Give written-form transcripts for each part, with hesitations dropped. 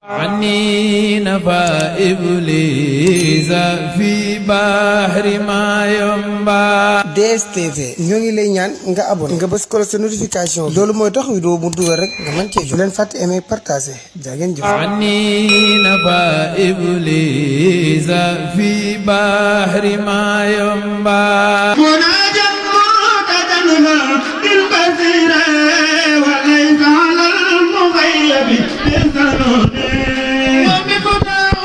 عني نفى إبليس في بحر ما ينبع. DSTV ñoo ngi lay ñaan nga abonné nga bës ko sa notification loolu mooy tax vidéo mu dugal rek nga mën cee jot. bu leen fàtte aimer partager jaa ngeen jëf. عني نفى إبليس في بحر ما ينبع. وليس على المغيب بالذنوب ومفتاح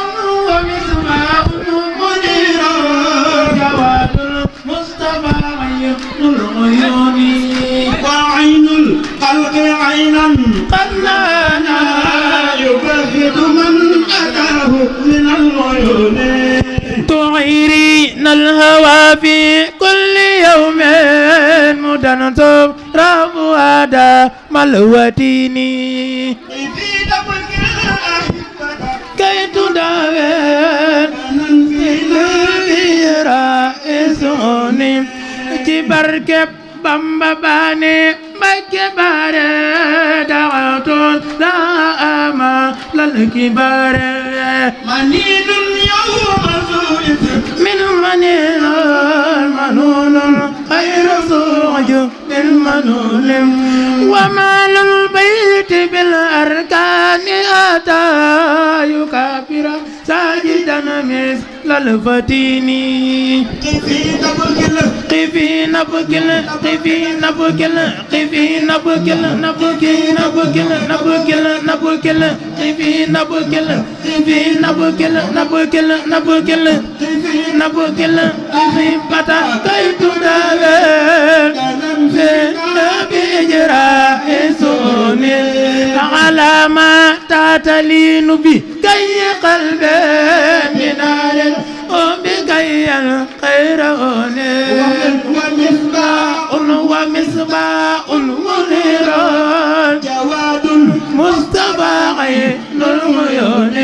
ومسماء منير جواد المصطفى عين العيون وعين الخلق عينا قد لانا يبهد من أتاه من العيون تعيرين الهوى في كل يوم مدن تراب هذا ملوتيني كي تداوين في رئيسوني تبركب بامباني مكبار دعوت لا أما للكبار منين يوم من منين المنون خير صعج المنون ومال البيت بالأركان أتى يكبر ساجدا مثل الفتين قفي نبكل قفي نبكل قفي نبكل نبكي نبكل نبكل نبكل قفي نبكل قفي نبكل نبكل نبكل نبكل قفي بتا كيت داوين بإجراء سوني على ما تتلين بي كي قلبي من نار وبكي الخير هوني ومصباح منير جواد مصطفى عين العيون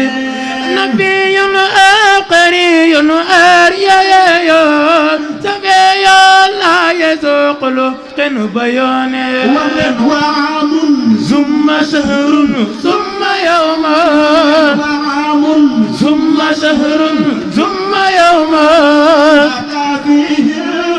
نبي آخري أريا سبي لا يسوق له بيان وعام ثم شهر ثم يوم وعام ثم شهر ثم يوم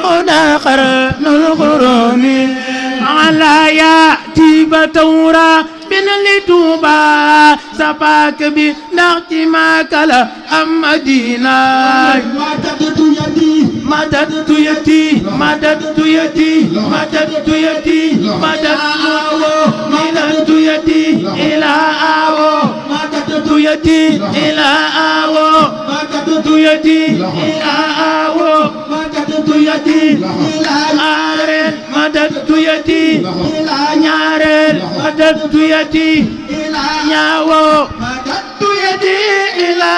هنا قرن القرون على يأتي بتورا بن لتوبا سباك بنغتي ما كلا أم مدينة مددت يدي مددت يدي مددت يدي مددت يدي مددت يدي إلى آو مددت يدي إلى آو مددت يدي إلى آو مددت يدي إلى آرين مددت يدي إلى نارين مددت يدي إلى ناو مددت يدي إلى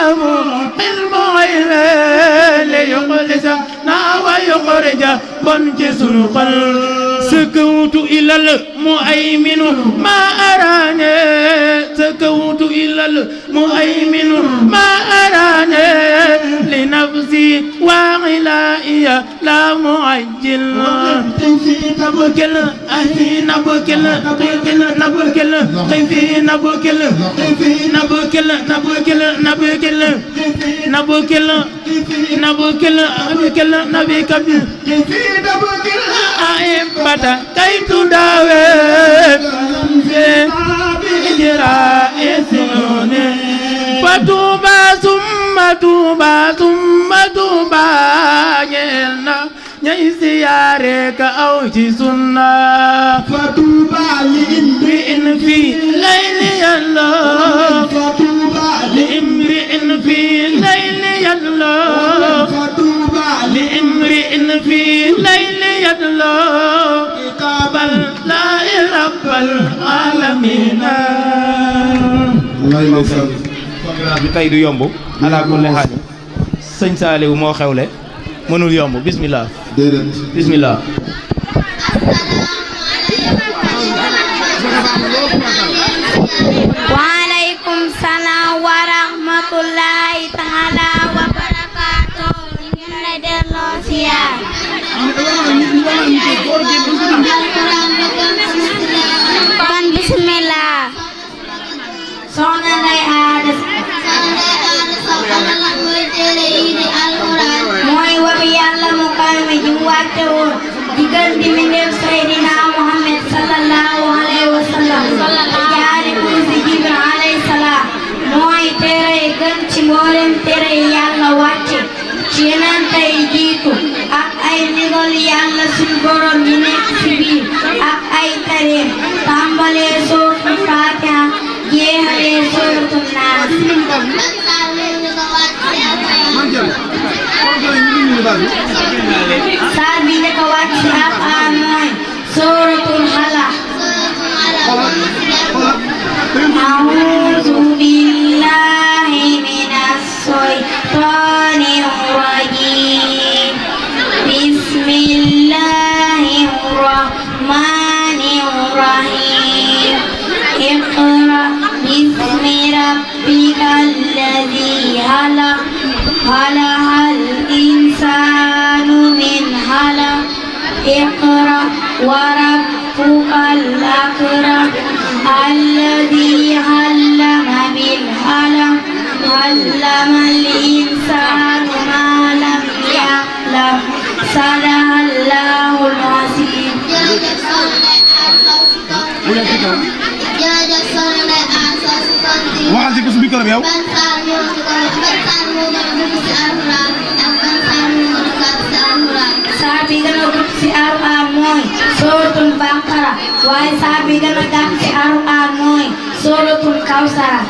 المعين ليخلص ويخرج بنجس القلب سكوت إلى المؤمن ما أراني سكوت إلى المؤمن ما أراني لنفسي وغلائي لا معجل نبكل أهي نبكل نبكل نبكل قفي نبكل نبكل نبكل نبكل نبكل نبكل نبكل نبي كبير قفي نبكل أهم بتا كي تداوين بإجراء سنوني فتوبا ثم توبا ثم توبا يلنا ñay siyaare ka aw ci sunna fatuba li imri'in fi layli yalla fatuba li imri'in fi layli yalla fatuba li imri'in fi layli yalla iqabal la rabbal alamin bi tey du yomb ala kulli haal sëñ Saliou moo xewle mënul yomb bismillah bismillah waaleykum salaam wa rahmatullahi taala wa barakaatuh ñu ngi delloo siyaar kon bismillah soxna Ndeye Ada mboolem tere yàlla wàcce ci yonent yi jiitu ak ay ndigal yàlla suñu borom yi nekk ci biir ak ay tareem tàmbalee sooratul Faatiha jeexalee sooratul Naas. saar bi njëkk a wàcc ci Alxuraan mooy sooratul Alaq. أعوذ بالله من الشيطان الرجيم بسم الله الرحمن الرحيم اقرأ باسم ربك الذي خلق خلق الإنسان من علق اقرأ وربك الأكرم الذي علم بالقلم علم الإنسان ما لم يعلم صدق الله العظيم. waxal ci ko su micro bi yow. saar bi gën a gudd ci Alxuraan mooy sooratul Baqara waaye saar bi gën a gàtt ci Alxuraan mooy sooratul Kawsara.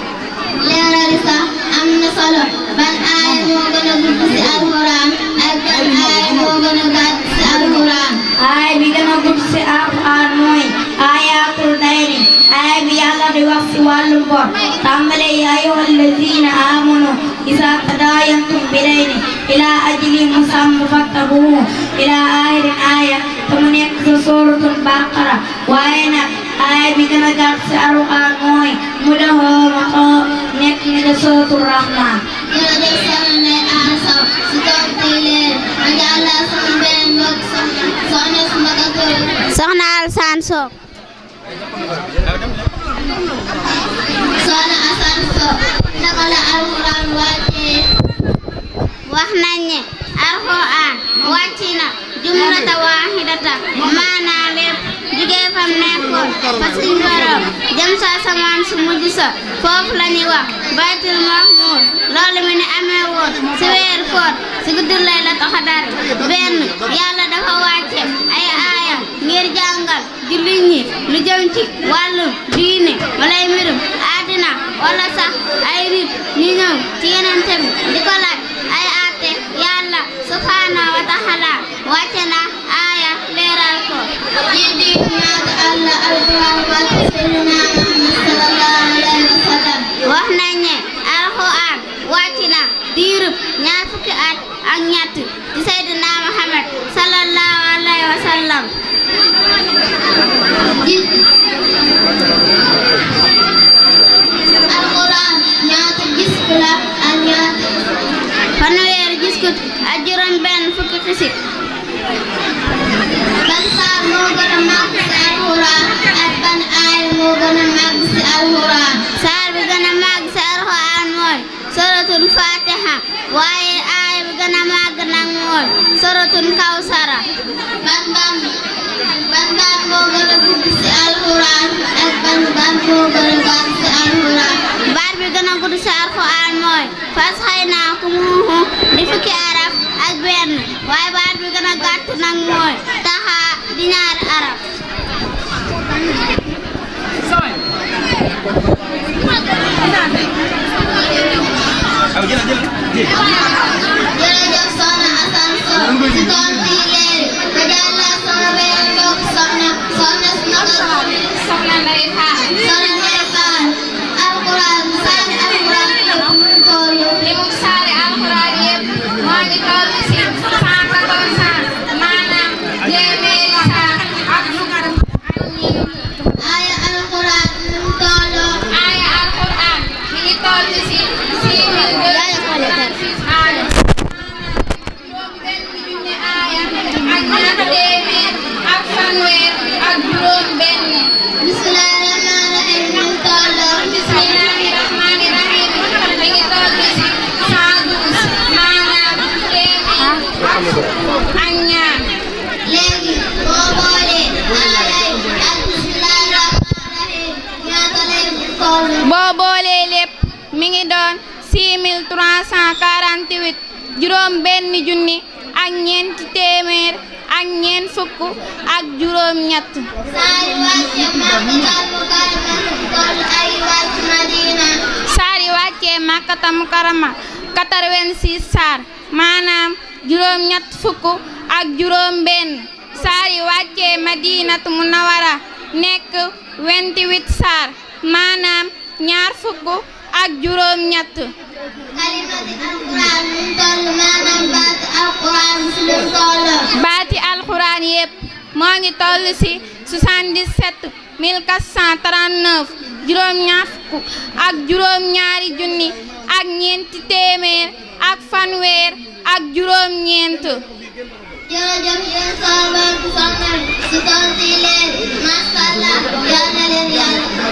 leeral sax am na solo ban aaya moo gën a gudd ci Alxuraan ak ban aaya moo gën a gàtt ci Alxuraan. aaya bi gën a gudd ci Alxuraan mooy aayatul dayni aaya bi yàlla di wax ci wàllum bor tàmbalee yaa ayyuhal laziina aamanu izaa tadaayantum bidaynin ilaa ajalin musamman faktubuuhu ilaa aaxiri aaya te mu nekk ci sooratul Baqara waaye nag aaya bi gën a gàtt ci Alxuraan mooy Mudahamatun nekk ni ci sooratul Rahmaan. jërëjëf soxna Assa si tontu leen ak yàlla sama benn mbokk soxna si Mbakatoor. soxna Alsaan Sow. soxna Alsaan Sow naka la Alxuraan wàccee. wax nañ ne Alxuraan wàcc na jumlata waahidata maanaa lépp jugee fam nekkoon fa suñ borom jëm sa asamaan su mujj sa foofu la ñuy wax baytul mahmuur loolu mi ne amee woon si weer koor si guddi laylatul qadr benn yàlla dafa wàcce ay aaya ngir jàngal jullit ñi lu jëm ci wàllu diine walay mbirum àddina wala sax ay nit ñu ñëw ci yenente bi di ko laaj ay àtte yàlla subhaanahu wa taala wàcce na aaya leeral ko di ñaata Allah Alxuraan wàcce Seydina Muhammad sallallahu alayhi wa sallam. wax nañ ne Alxuraan wàcc na diirub ñaar fukki at ak ñett ci Seydina Muhammad sallallahu alayhi wa sallam. Alxuraan ñaata gis la ak ñaata fanweeri gis ko ak juróom benn fukki xisib. ban saar moo gën a màgg ci Alxuraan ak ban aaya moo gën a màgg ci Alxuraan. saar bi gën a màgg ci Alxuraan mooy suratul Faatiha waaye aaya bi gën a màgg nag mooy suratul Kawsara. ban baat moo gën a gudd ci Alxuraan ak ban baat moo gën a gàtt ci Alxuraan. baat bi gën a gudd ci Alxuraan mooy fasxaynaakuumuhu di fukki araf ak benn waaye baat bi gën a gàtt nag mooy taxa di ñaari araf. jërëjëf soxna Assane Sow si tontu yi leer ba jàll sama benn mbokk soxna soxna Ndeye Fall. Alxuraan saari Alxuraan mu toll li mu saari Alxuraan yëpp moo ngi toll si 114 saar maanaam téeméeri saar ak fukk ak ñeent. aaya Alxuraan mu toll. aaya Alxuraan mi ngi toll si 6236 aaya. juróom benn junni aaya ak ñaar téeméer ak fanweer ak juróom benn. bismillaahi rahmaani rahiim mi ngi toll. bismillaahi rahmaani rahiim mi ngi toll si 112 maanaam téeméer ak fukk ak ñaar. léegi boo boolee aaya ak bismillaahi rahmaani rahiim ñaata lay toll. boo boolee lépp mi ngi doon 6348 juróom benn junni ak ñeenti téeméer ak ñeent fukk ak juróom ñett. saari wàcce Makkatal Mukarrama toll ay wàcc Madina. saari wàcce Makkatal Mukarrama 86 saar maanaam juróom ñett fukk ak juróom benn. saari wàcce Madinatu Munawwara nekk 28 saar maanaam ñaar fukk ak juróom ñett. kalimati alquran mu toll maanaam baati alquran si lu toll. baati alquran yépp moo ngi toll ci 77 439 juróom ñaar fukk ak juróom ñaari junni ak ñeenti téeméer ak fanweer ak juróom ñeent. jërëjëf yéen sama mbokk soxna si tontu leen masha Allah yal na leen yàlla.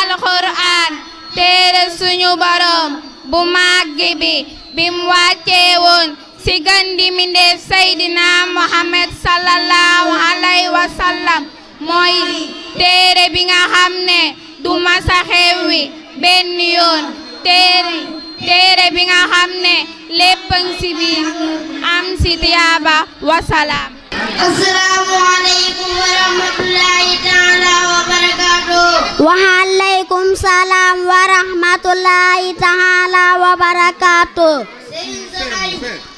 alquran téere suñu boroom bu màgg bi bim wàccee woon ci gandi mindeef Seydina Muhammad sallallahu alayhi wa sallam mooy téere bi nga xam ne du masa xewwi benn yoon téere bi nga xam ne lépp ci biir am ci tiyaaba wa salaam. assalaamu aleykum wa rahmatullahi taala wa barakaatuh. wa aleykum salaam wa rahmatullahi taala wa barakaatuh. Sëriñ Saxaay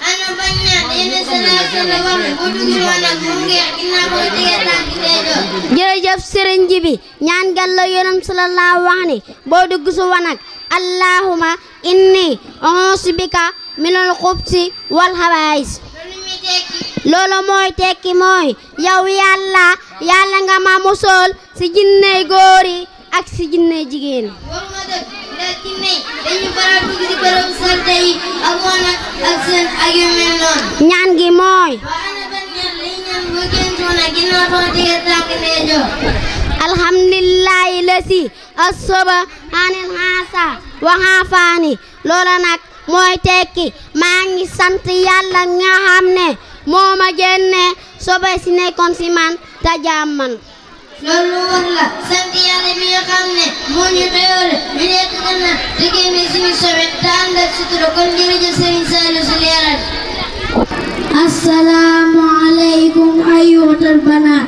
ana bañ ñaan yéen sallallahu alayhi wa sallam bu dugg woon ak bu ngeex ginnaaw boo digee tànk ndeyjoor. jërëjëf sëriñ ji bi ñaan gal la yonam sallallahu wax ni boo dugg su wanag allahumma inni a'uuzu bika minal xubsi wal xabaa'is. loolu mooy tekki mooy yow yàlla nga ma musal ci jinney góor yi ak ci jinney jigéen. wax nga dëgg ndax jinne dañu faral dugg ci bërëb salte yi ak wanag ak seen ak yu mel noonu. ñaan gi mooy waa ana ban ñaan lay ñaan boo génn ci wanag ginnaaw boo digee tànk ndeyjoor. alhamdulillahi lasi assoba anil haasa wa haafaani loola nag mooy tekki maa ngi sant yàlla nga xam ne moo ma génne sobe si nekkoon si man te jàmman. loolu war la sant yàlla mi nga xam ne moo ñu xéewale ñu nekk gannaaw te génne suñu sobe te ànd ak sutura kon jërëjëf Sëriñ Saliou si leeral. assalaamu aleykum ayyuhatal banaat.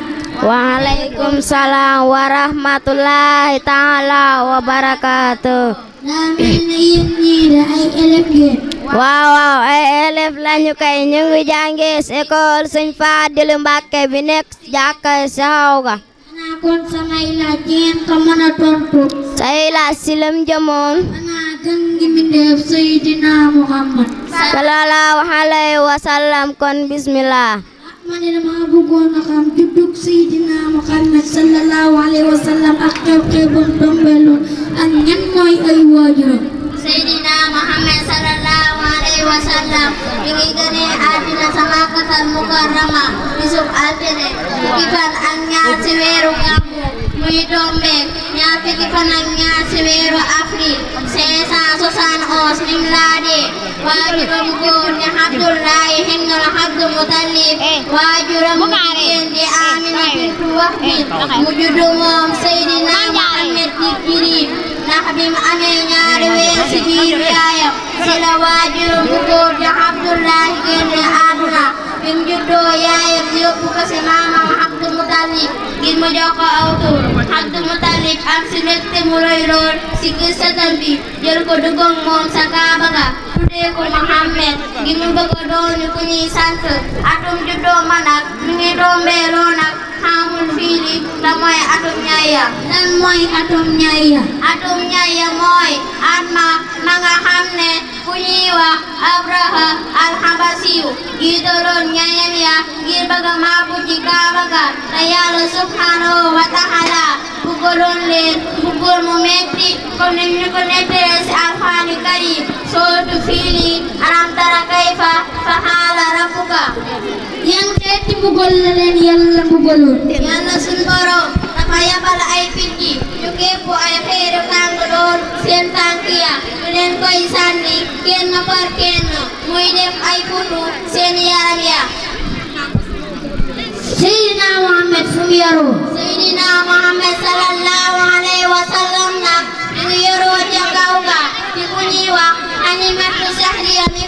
wa aleykum salaam wa rahmatullahi taala wa barakaatuh. daa mel ne yéen ñii de ay élèves ngeen. waaw ay élèves lañu kay ñu ngi jàngee ci école Sëñ Faadilu Mbàkke bi nekk jàkka ci xaw ga. xanaa kon samay laaj ngeen ko mën a tontu. say laaj ci lam jëmoon. xanaa gën gi mbindeef Seydina Muhammad. sallallahu alayhi wa sallam kon bismillah. ma ne dama bëggoon a xam juddug Seydina Muhammad sallallahu alayhi wa sallam ak xew-xew bu mu tombeeloon ak ñan mooy ay waajuram. Seydina Muhammad sallallahu alayhi wa sallam mi ngi gënee àddina sa Makkatal Mukarrama bisub altine fukki fan ak ñaar ci weeru Gàmmu muy tombeek ñaar fukki fan ak ñaar ci weeru avril 571 milaadi waajuram góor ni Abdullahi ibnul Abdul Muttalib waajuram jigéen di Amina bintu Wahb mu juddu moom Seydina Muhammad di Jibril ndax bi mu amee ñaari weer ci biir yaayam ci la waajuram bu góor di Abdullahi génne àdduna bi mu juddoo yaayam yóbbu ko ci maamam Abdul Muttalib ngir mu jox ko aw tur Abdul Muttalib am ci mbégte mu rëy lool ci gis sëtam bi jël ko duggoog moom sa Kaaba ga tuddee ko Muhammad ngir mu bëgg a doon ku ñuy sant atum juddoo ma nag mi ngi tombeeloo nag xamul fiili te mooy atum ñaya. lan mooy atum ñaya? atum ñaya mooy at ma nga xam ne ku ñuy wax Abraha al-Habasiyu jiitaloon ñayam ya ngir bëgg a maabu ci Kaaba ga te Yàlla subhanahu wa ta'ala bëggaloon leen bëggoon mu metti comme ni ñu ko nettalee ci Alxuraanu Kariim sootu fiili alam tara kayfa fa'ala rabbuka. yan xeeti mbugal la leen Yàlla mbugaloon. Yàlla sunu borom dafa yabal ay picc yu képp ay xeeru tàng lool seen tànk ya ñu leen koy sànni kenn par kenn muy def ay fundu seen yaram ya. Seydina Muhammad fu mu yaroo. Seydina Muhammad sallallahu alayhi wa sallam nag mi ngi yaroo ca kaw ga ci ku ñuy wax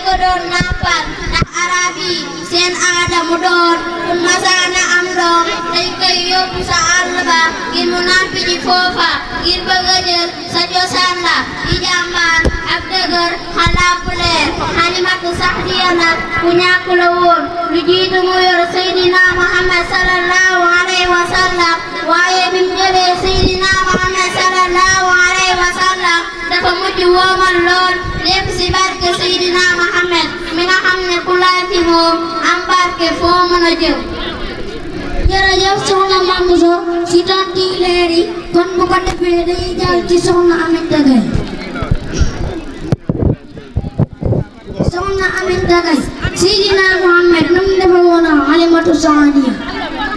ko doon nàmpal ndax arab yi seen aada mu doon kun masaana am doom dañ koy yóbbu sa àll ba ngir mu nàmpi ji foofa ngir bëgg a jël sa cosaan la di jàmbaar ak dëgër xalaat bu leer Halimatu Sa'diya nag ku ñàkk la woon lu jiitu mu yor Seydina Muhammad sallallahu alayhi wa sallam waaye bi mu jëlee Seydina Muhammad sallallahu alayhi wa sallam dafa mujj woomal lool lépp si barke Seydina Muhammad mi nga xam ne ku laaj ci moom am barke foo mën a jëm. jërëjëf soxna Mame Bousso si tontu yi leer yi kon bu ko defee dañuy jàll ci soxna Aminta Gaye. soxna Aminta Gaye Seydina Muhammad nu mu defe woon ak Halimatu Sa'diya.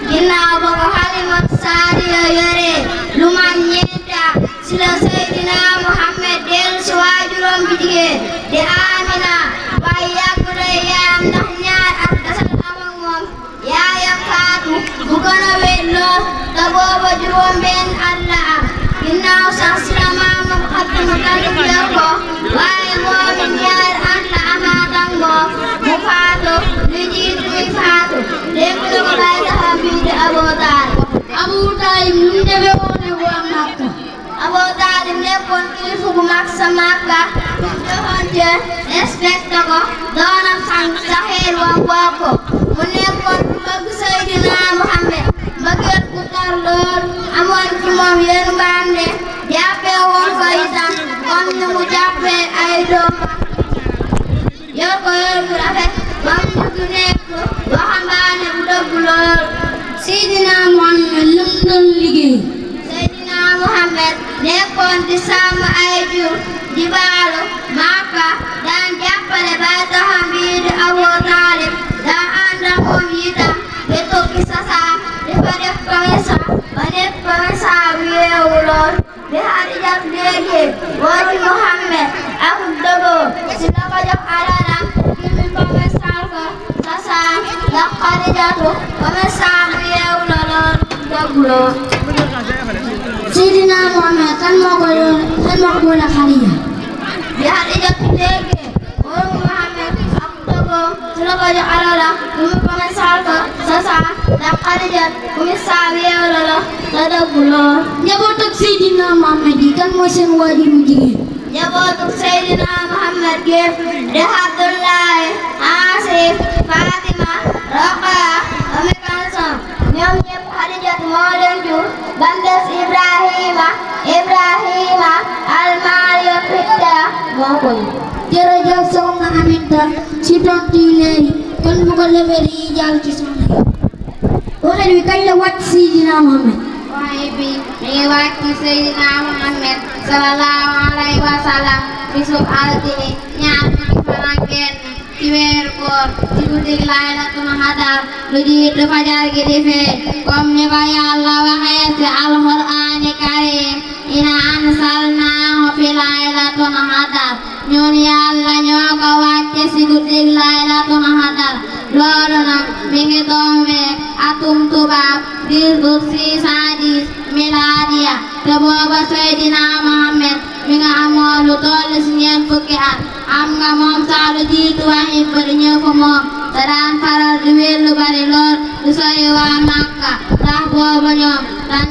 ginnaaw ba ko Halimatu Sa'diya yore lu man ñeenta si la Seydina Muhammad dellu si waajuram bi jigéen di Amina waaye yàgg day yaayam ndax ñaar at dasal am ak moom yaayam faatu bu gën a wéet lool te booba juróom benn at la am ginnaaw sax si la maamam Abdul Mutalib yor ko waaye moom it ñaar at la amaat ak moom mu faatu lu jiitu muy faatu lépp lu ko bay taxam bi di Abu Taalib. Abu Taalib nu mu defe woon ak waa Makka. Abu Taalib nekkoon kilifa gu mag sa Makka ñu joxoon cër respecté ko doonam sang sa xeer wa bokk mu nekkoon ku bëgg Seydina Muhammad mbëggeel gu tar lool amoon ci moom yërmande jàppee woon ko itam comme ni mu jàppee ay doomam yor ko yor bu rafet ba mu mujj nekk waxambaane bu dëgg lool. Seydina Muhammad lu mu doon liggéey. Seydina Muhammad nekkoon di sàmm ay jur di baalu Makka daan jàppale bay taxam bii di Abu Taalib daan ànd ak moom itam di tukki Sasaa di fa def commerce ba nekk commerçant bu yeewu lool bi Xadija déggee woo ci Muhammad ak dëggoo si la ko jox alalam ngir mu commerçant ko Sasaa ndax Xadijatu commerçant bu yeewu la lool dëgg lool. Seydina Muhammad kan moo ko boole Xadija. bi Xadija déggee woo Muhammad ak dëggoo si la ko jox alalam ngir mu commerçant ko Sasaa ndax Xadija commerçant bu yeewu la lool te dëgg lool. njaboot ak Seydina Muhammad yi kan mooy seen waajur bu jigéen. njabootu Seydina Muhammad gépp di Abdullahi Asif Fatima Roqaya Ummu Kalsum ñoom ñëpp Xadijatu moo leen jur bam des Ibrahima almaariyo Pidda moo ko jur. jërëjëf soxna Aminta si tontu yi leer yi kon bu ko defee dañuy jàll ci soxna yi. waxet wi kañ la wàcc Seydina Muhammad. waaye bi mi ngi wàcc Seydina Muhammad sallallahu alayhi wa sallam bisub altine ñaar fukki fan ak benn ci weeru koor ci guddig laylatul qadr lu jiitu fajar gi di feeñ comme ni ko Yàlla waxee ci alqur'aani karim inna anzalnaahu fi laylatul qadr ñun Yàlla ñoo ko wàcce ci guddig laylatul qadr loolu nag mi ngi tombeek atum tubaab 610 miladiya te booba Seydina Muhammad mi nga amoon lu toll ci ñeent fukki at am nga moom sax lu jiitu waxi ba di ñëw fa moom te daan faral di wér lu bari lool lu sori waa Makka ndax booba ñoom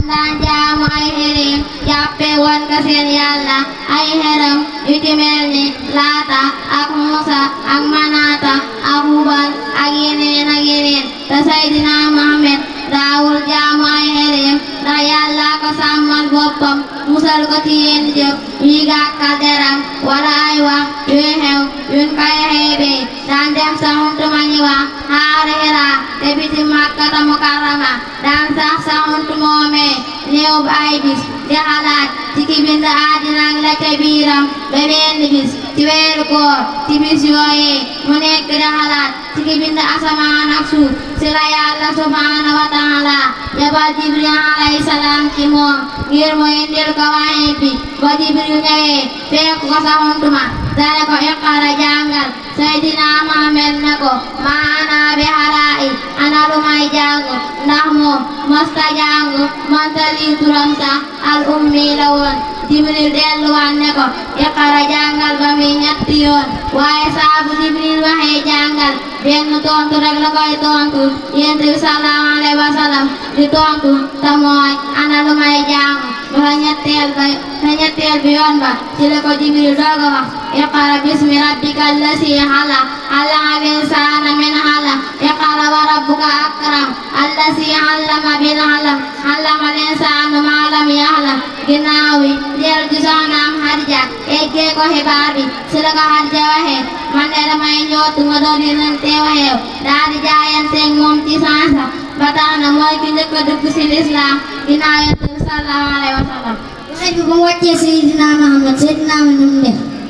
daan jaamu ay xërëm jàppe woon ka seen Yàlla ay xërëm yu ci mel ni Laata ak Muusa ak Manaata ak Hubal ak yeneen te Seydina Muhammad daawul jaamu ay xërëm ndax Yàlla ko sàmmal boppam musal ko ci yenn jëf yuy gàkkal deram wala ay wax yuy xew yuñ koy xeebee daan dem sa xuntuma ñi wax xaari Hira te biti Makkata Mukarrama daan sax sa xuntu moomee néew ba ay bis di xalaat ci ki bind àddina ak la ca biiram ba benn bis ci weeru koor ci bis yooyee mu nekk di xalaat ci ki bind asamaan ak suuf si la Yàlla subhaanahu wa taala yabal Jibril alayhi salaam ci moom ngir mu indil ko waxe bi ba Jibril ñëwee fekk ko sa xuntuma dane ko iqra jàngal Seydina Muhammad ne ko maana bi xaraa'i ana lu may jàng ndax moom mosta jàng mënta lii turam sax al ummi la woon Jibril delluwaat ne ko iqra jàngal ba muy ñetti yoon waaye saa bu Jibril waxee jàngal benn tontu rek la koy tontu Yonent bi sallallahu alayhi wa sallam di tontu te mooy ana lu may jàng ba ñetteel bi yoon ba ci la ko Jibril doog a wax iqra bismi rabbika allasi xalaq xalaqal insaana min xalaq iqra wa rabbuka akram allasi allama bil qalam xalaqal insaana maa lam yaxlam ginnaaw wi dellu ci soxnaam Xadija eggee ko xibaar bi ci la ko Xadija waxee man de damay njootu nga doon yonente waxeew daal di jaayanteeg moom ci sansa ba tax na mooy ki njëkk a dugg ci lislaam ginnaaw Yonent bi sallallahu alayhi wa sallam bu mu wàccee Seydina Muhammad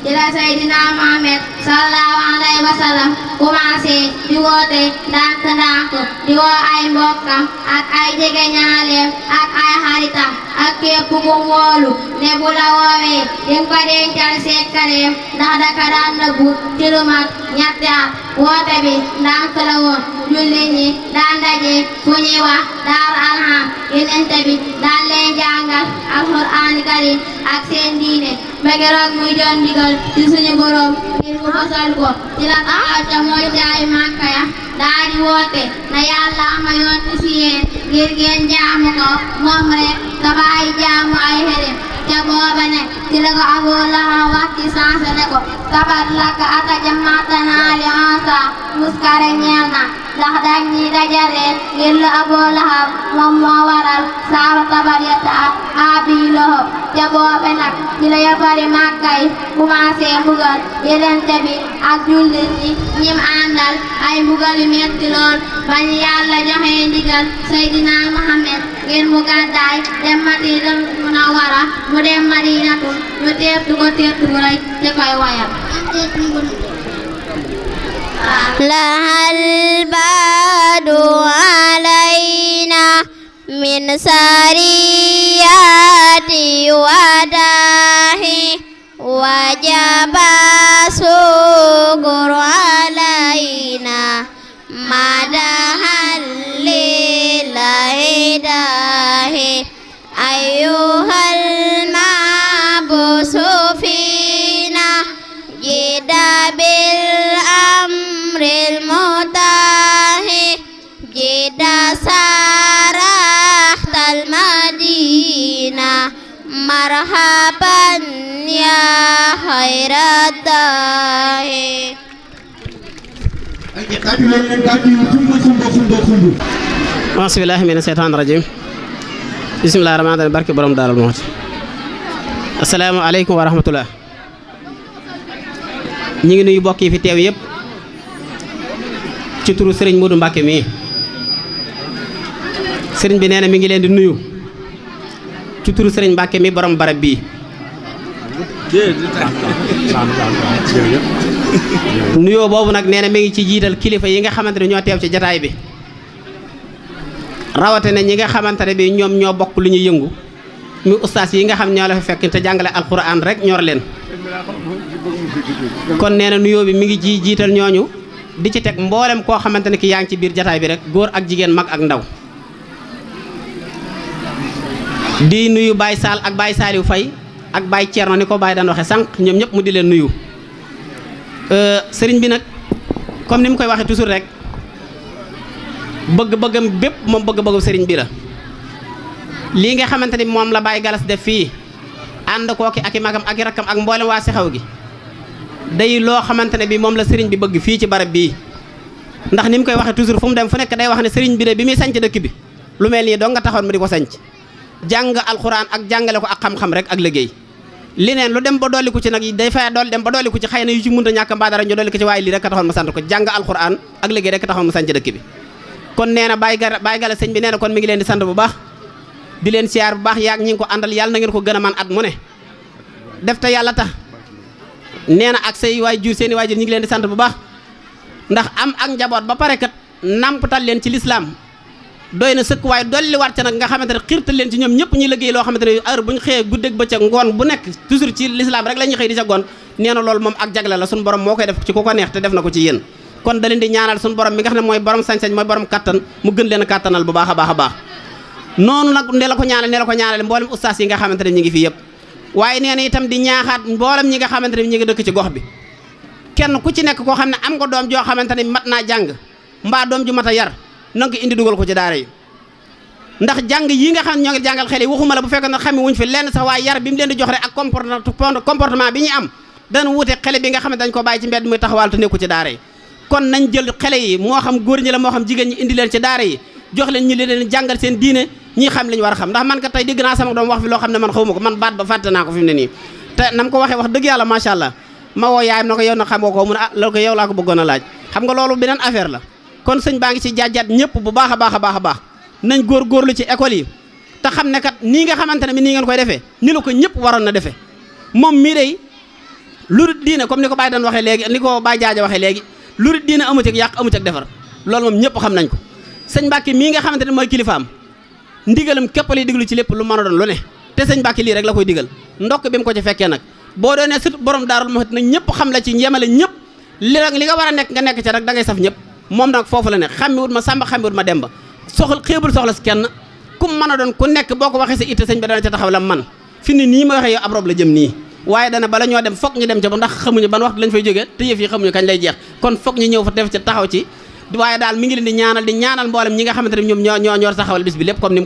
ci la Seydina Muhammad sallallahu alayhi wa sallam commencé di woote ndànk-ndànk di woo ay mbokkam ak ay jegeñaaleem ak ay xaritam ak képp ku wóolu ne bu la woowee dinga ko dencal sekkareem ndax daka daan nëbbu ci lu mat ñetti at woote bi ndànk la woon jullit ñi daan daje fu ñuy wax daar alham Yonent bi daan leen jàngal alxuraan karim ak seen diine ba keroog muy doon ndigal ci suñu borom ngir mu fasal ko ci la taxaw ca mooy jaay Màkka ya daa di woote na Yàlla ma yónni si yéen ngir ngeen jaamu ko moom rek te bàyyi jaamu ay xerem ca booba ne ci la ko Abu Lahab wax ci sansa ne ko tabat laka ata jama'tanaa li Iisaa muskare ñeel na ndax dañ ñi dajaleel ngir la Abu Lahab moom moo waral saaru tabat yata Abi Lahab ca booba nag ci la yafari Màkka yi commencé mbugal Yonent bi ak jullit ñi ñim àndal ay mbugal yu metti lool bañ Yàlla joxe ndigal Seydina Muhammad ngir mu gàddaay dem Madinatul Munawwara mu dem Madinatu ñu teertu ko teertu bu rëy te koy wayal lahal baadu alayna min sariyati wadahi wajaba sugur alayna madahal lillahi dahi ayyuhal mabusu fina jida bil amril mutahi jida sarahtal madina marhaban ya khairat dahi bismillahi mina seytaani rajim bismillahi rahmaani rahim barke borom Daaru Muxti assalaamu aleykum wa rahmatullah ñi ngi nuyu bokk yi fi teew yëpp ci turu sëriñ Modou Mbacke mii sëriñ bi nee na mi ngi leen di nuyu ci turu sëriñ Mbacke mi borom barab bii nuyoo boobu nag nee na mi ngi ci jiital kilifa yi nga xamante ne ñoo teew ci jataay bi rawatina ñi nga xamante ne bi ñoom ñoo bokk lu ñuy yëngu mi ustaas yi nga xam ñoo la fa fekk te jàngale alquran rek ñor leen kon nee na nuyoo bi mi ngi jiital ñooñu di ci teg mboolem koo xamante ne ki yaa ngi ci biir jataay bi rek góor ak jigéen mag ak ndaw di nuyu Baye Sall ak Baye Saliou Faye ak Baye Thierno ni ko Baye daan waxe sànq ñoom ñëpp mu di leen nuyu sëriñ bi nag comme ni mu koy waxee toujours rek bëgg-bëggam bépp moom bëgg-bëggam sëriñ bi la lii nga xamante ni moom la Baye Galas def fii ànd kooki ak i magam ak i rakkam ak mboolem waa si xaw gi day loo xamante ne bi moom la sëriñ bi bëgg fii ci barab bii ndax ni mu koy waxee toujours fu mu dem fu nekk day wax ne sëriñ bi de bi muy sanc dëkk bi lu mel nii doo nga taxoon mu di ko sanc jàng alxuraan ak jàngale ko ak xam-xam rek ak liggéey leneen lu dem ba dolliku ci nag day fay dool dem ba dolliku ci xëy na yu ci mënta ñàkk mbaa dara ñu dolli ko ci waaye lii rek a taxoon mu sant ko jàng alxuraan ak liggéey rek a taxoon mu sanc dëkk bi kon nee na Baye Gala sëñ bi nee na kon mi ngi leen di sant bu baax di leen siyaar bu baax yaag ñi ngi ko àndal yàlla na ngeen ko gën a man at mu ne def te yàlla tax nee na ak say waajur seeni waajur ñi ngi leen di sant bu baax ndax am ak njaboot ba pare kat nampatal leen ci lislaam doy na sëkk waaye dolli waat ca nag nga xamante ne xiirtal leen ci ñoom ñëpp ñuy liggéey loo xamante ne heure bu ñu xëyee guddeeg bëccëg ngoon bu nekk toujours ci l'islam rek la ñuy xëy di ca goon nee na loolu moom ak jagle la suñu borom moo koy def ci ku ko neex te def na ko ci yéen kon da leen di ñaanal suñu borom mi nga xam ne mooy borom sañ-sañ mooy borom kattan mu gën leen kattanal bu baax a baax a baax noonu nag ne la ko ñaanal mboolem ustaas yi nga xamante ne ñi ngi fi yëpp waaye nee na itam di ñaaxaat mboolem ñi nga xamante ne ñi ngi dëkk ci gox bi kenn ku ci nekk koo xam ne am nga doom joo xamante ne mat naa jàng mbaa doom ju mat a yar na nga ko indi dugal ko ci daara yi ndax jàng yi nga xam ne ñoo ngi jàngal xale yi waxuma la bu fekkoon ne xame wuñ fi lenn sax waaye yar bi mu leen di jox rek ak comportement bi ñu am dana wute xale bi nga xam ne dañ ko bàyyi ci mbedd muy taxawal te nekku ci daara yi kon nañ jël xale yi moo xam góor ñi la moo xam jigéen ñi indi leen ci daara yi jox leen ñi leen jàngal seen diine ñi xam li ñu war a xam ndax man ka tey dégg naa sama doom wax fi loo xam ne man xawma ko man baat ba fàtte naa ko fi mu ne nii te nam ko waxee wax dëgg yàlla macha allah ma woo yaayam na ko yow na xamoo ko mu ne ah loolu ko yow laa ko bëggoon a laaj xam nga loolu beneen affaire la kon sëñ baa ngi ci jaajaat ñëpp bu baax a baax a baax a baax nañ góorgóorlu ci école yi te xam ne kat nii nga xamante ne bi nii ngeen koy defee ni la ko ñëpp waroon na defee moom mii day lu diine comme ni ko Baye daan waxee léegi ni ko Baye Jaaja waxee léegi lu diine amu ci yàq amu ci defar loolu moom ñëpp xam nañ ko sëñ Mbàkke mii nga xamante ne mooy kilifaam ndigalam képp lay diglu ci lépp lu mën a doon lu ne te sëñ Mbàkke lii rek la koy digal ndokk bi mu ko ci fekkee nag boo doonee surtout borom daarul ma nag ñëpp xam la ci yemale ñëpp li nga war a nekk nga nekk ci rek da ngay saf ñëpp moom nag foofu la ne xammiwut ma sàmba xammiwut ma demba xeebul soxla si kenn ku mën a doon ku nekk boo ko waxee sa itte sëñ bi dana ca taxaw la man fi ni nii ma waxee yow ab rob la jëm nii waaye dana bala ñoo dem foog ñu dem ca ba ndax xamuñu ban waxtu lañ fay jógee te yëf yi xamuñu kañ lay jeex kon foog ñu ñëw fa def ca taxaw ci waaye daal mi ngi leen di ñaanal mboolem ñi nga xamante ne ñoom ñoo taxawal bis bi lépp comme ni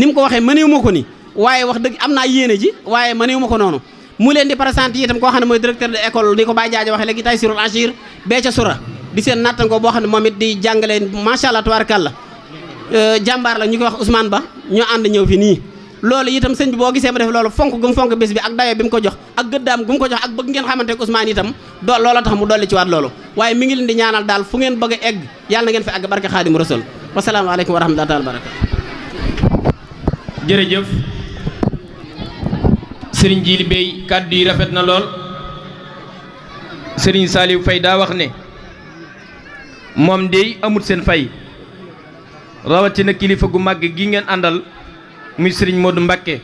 mu ko waxee mëneewu ma ko ni waaye wax dëgg am naa yéene ji waaye mëneewu ma ko noonu mu leen di présenté itam koo xam ne mooy directeur de école ni ko Baye Jaaja waxee léegi Taysirul Achir bee ca sura di seen nattangoo boo xam ne moom it di jàngale macha allah tabarakallah jàmbaar la ñu koy wax Ousmane Ba ñoo ànd ñëw fi nii loolu itam sëñ bi boo gisee ma def loolu fonk gu mu fonk bés bi ak dayo bi mu ko jox ak gëddaam gu mu ko jox ak bëgg ngeen xamante ak Ousmane itam loola tax mu dolli ci waat loolu waaye mi ngi leen di ñaanal daal fu ngeen bëgg a egg yàlla na ngeen fi àgg barke Xaadimu Rasuul wasalaamaaleykum wa rahmatullahi taala barakatu jërëjëf Serigne Djily Bey kàddu yi rafet na lool Serigne Saliou Faye daa wax ne moom dey amut seen fay rawatina kilifa gu màgg gi ngeen àndal muy Serigne Modou Mbakke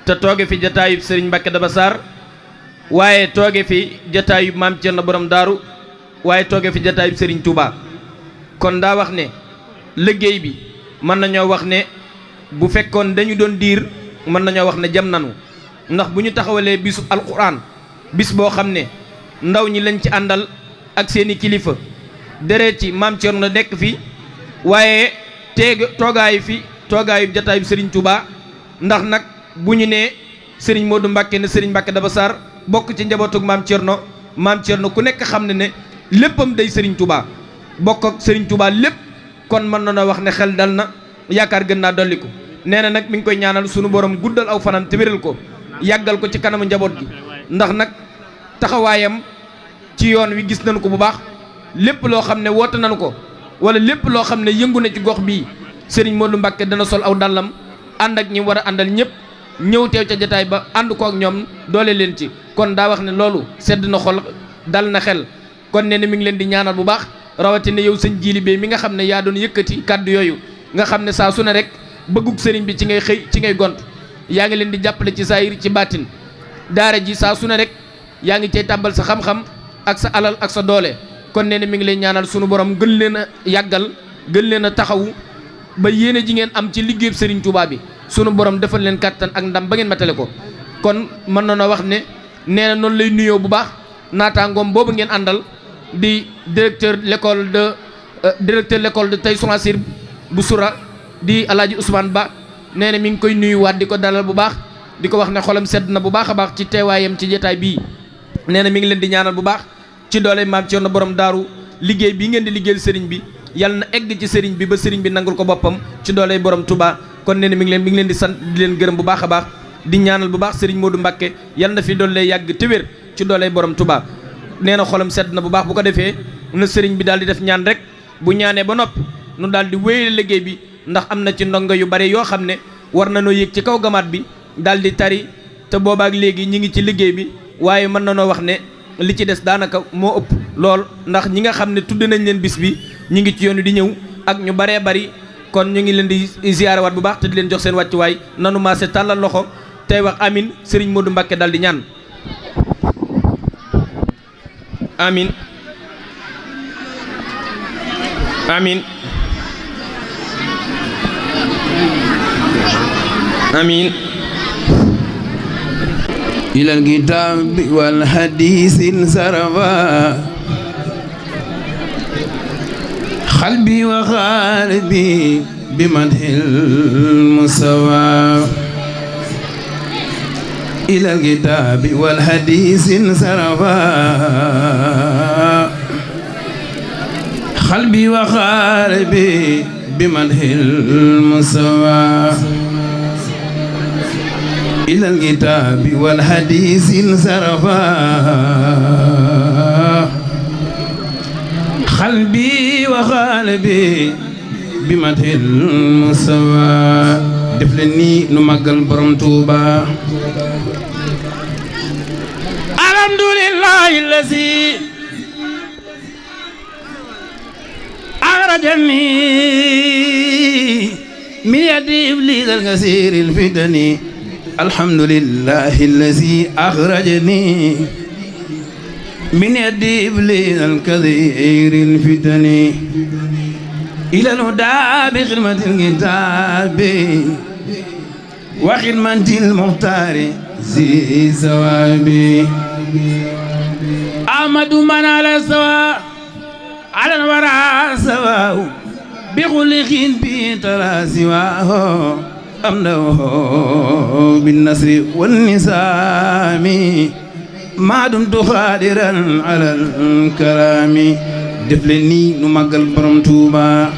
te tooge fi jataayub Serigne Mbakke Daba Sarr waaye tooge fi jataayub Maam Cerno Borom Daaru waaye tooge fi jataayub Serigne Touba kon daa wax ne liggéey bi mën nañoo wax ne bu fekkoon dañu doon diir mën nañoo wax ne jam nanu ndax bu ñu taxawalee bisu alquran bis boo xam ne ndaw ñi lañ ci àndal ak seeni kilifa deret ci Maam Cerno nekk fi waaye toogaayu jataayub Serigne Touba ndax nag bu ñu nee Serigne Modou Mbakke ne Serigne Mbakke Daba Sarr bokk ci njabootug Maam Cerno ku nekk xam ne léppam day Serigne Touba bokk ak Serigne Touba lépp kon mën na wax ne xel dal na yaakaar gën naa dolliku nee na nag mi ngi koy ñaanal sunu borom guddal aw fanam te wéral ko yàggal ko ci kanamu njaboot gi ndax nag taxawaayam ci yoon wi gis nañu ko bu baax lépp loo xam ne woote nañu ko wala lépp loo xam ne yëngu na ci gox bii Serigne Modou Mbakke dana sol aw dàllam ànd ak ñi war a àndal ñëpp ñëw teew ca jataay ba ànd ko ak ñoom doole leen ci kon daa wax ne loolu sedd na xol dal na xel kon nee na mi ngi leen di ñaanal bu baax rawatina yow sëñ Djily Bey mi nga xam ne yaa doon yëkkati kàddu yooyu nga xam ne saa su ne rek bëggug sëriñ bi ci ngay xëy ci ngay gont yaa ngi leen di jàppale ci saayir ci baatin daara ji saa su ne rek yaa ngi cay tàbbal sa xam-xam ak sa alal ak sa doole kon nee na mi ngi leen ñaanal sunu borom gën leen a yàggal gën leen a taxawu ba yéene ji ngeen am ci liggéeyub Serigne Touba bi sunu borom defal leen kàttan ak ndam ba ngeen matale ko kon mën na noo wax ne nee na noonu lay nuyoo bu baax naataangoom boobu ngeen àndal di directeur l'école de Taysirul Achir bu sura di Alaaji Ousmane Ba nee na mi ngi koy nuyuwaat di ko dalal bu baax di ko wax ne xolam sedd na bu baax a baax ci teewaayam ci jotaay bii nee na mi ngi leen di ñaanal bu baax ci doole Maam Cerno Borom Daaru liggéey bii ngeen di liggéeyal sëriñ bi yàlla na egg ci sëriñ bi ba sëriñ bi nangul ko boppam ci doole Borom Touba kon nee na mi ngi leen di sant di leen gërëm bu baax a baax di ñaanal bu baax sëriñ Modou Mbakke yàlla na fi doole yàgg te wér ci doole Borom Touba nee na xolam sedd na bu baax bu ko defee na sëriñ bi daal di def ñaan rek bu ñaanee ba noppi nu daal di wéyale liggéey bi ndax am na ci ndongo yu bari yoo xam ne war na noo yéeg ci kaw gamaat bi daal di tari te boobaak léegi ñi ngi ci liggéey bi waaye mën na noo wax ne li ci des daanaka moo ëpp lool ndax ñi nga xam ne tudd nañ leen bis bi ñi ngi ci yoon wi di ñëw ak ñu baree bari kon ñu ngi leen di ziyaarawaat bu baax te di leen jox seen wàccuwaay nanu maase tàllal loxo tey wax amin Serigne Modou Mbacké dal di ñaan amin amin amin ilal kitabi wal hadisin sarafa qalbi wa qalbi bimadhil musawa ilal kitabi wal hadisin sarafa qalbi wa qalbi bimadhil musawa إلى الكتاب والحديث انصرفا قلبي وقلبي بمدح المستوى def leen nii nu màggal borom Tuuba alhamdulillahi allazi akhrajani min yadi iblis al-kasir al-fitani الحمد لله الذي أخرجني من يد إبليس الكثير الفتن إلى الهدى بخدمة الكتاب وخدمة المختار ذي ثواب أحمد من على السواء على الورى سواء بخلق به ترى سواه أمنه بالنصر والنسام ما دمت قادرا على الكرام def leen nii nu màggal borom Tuuba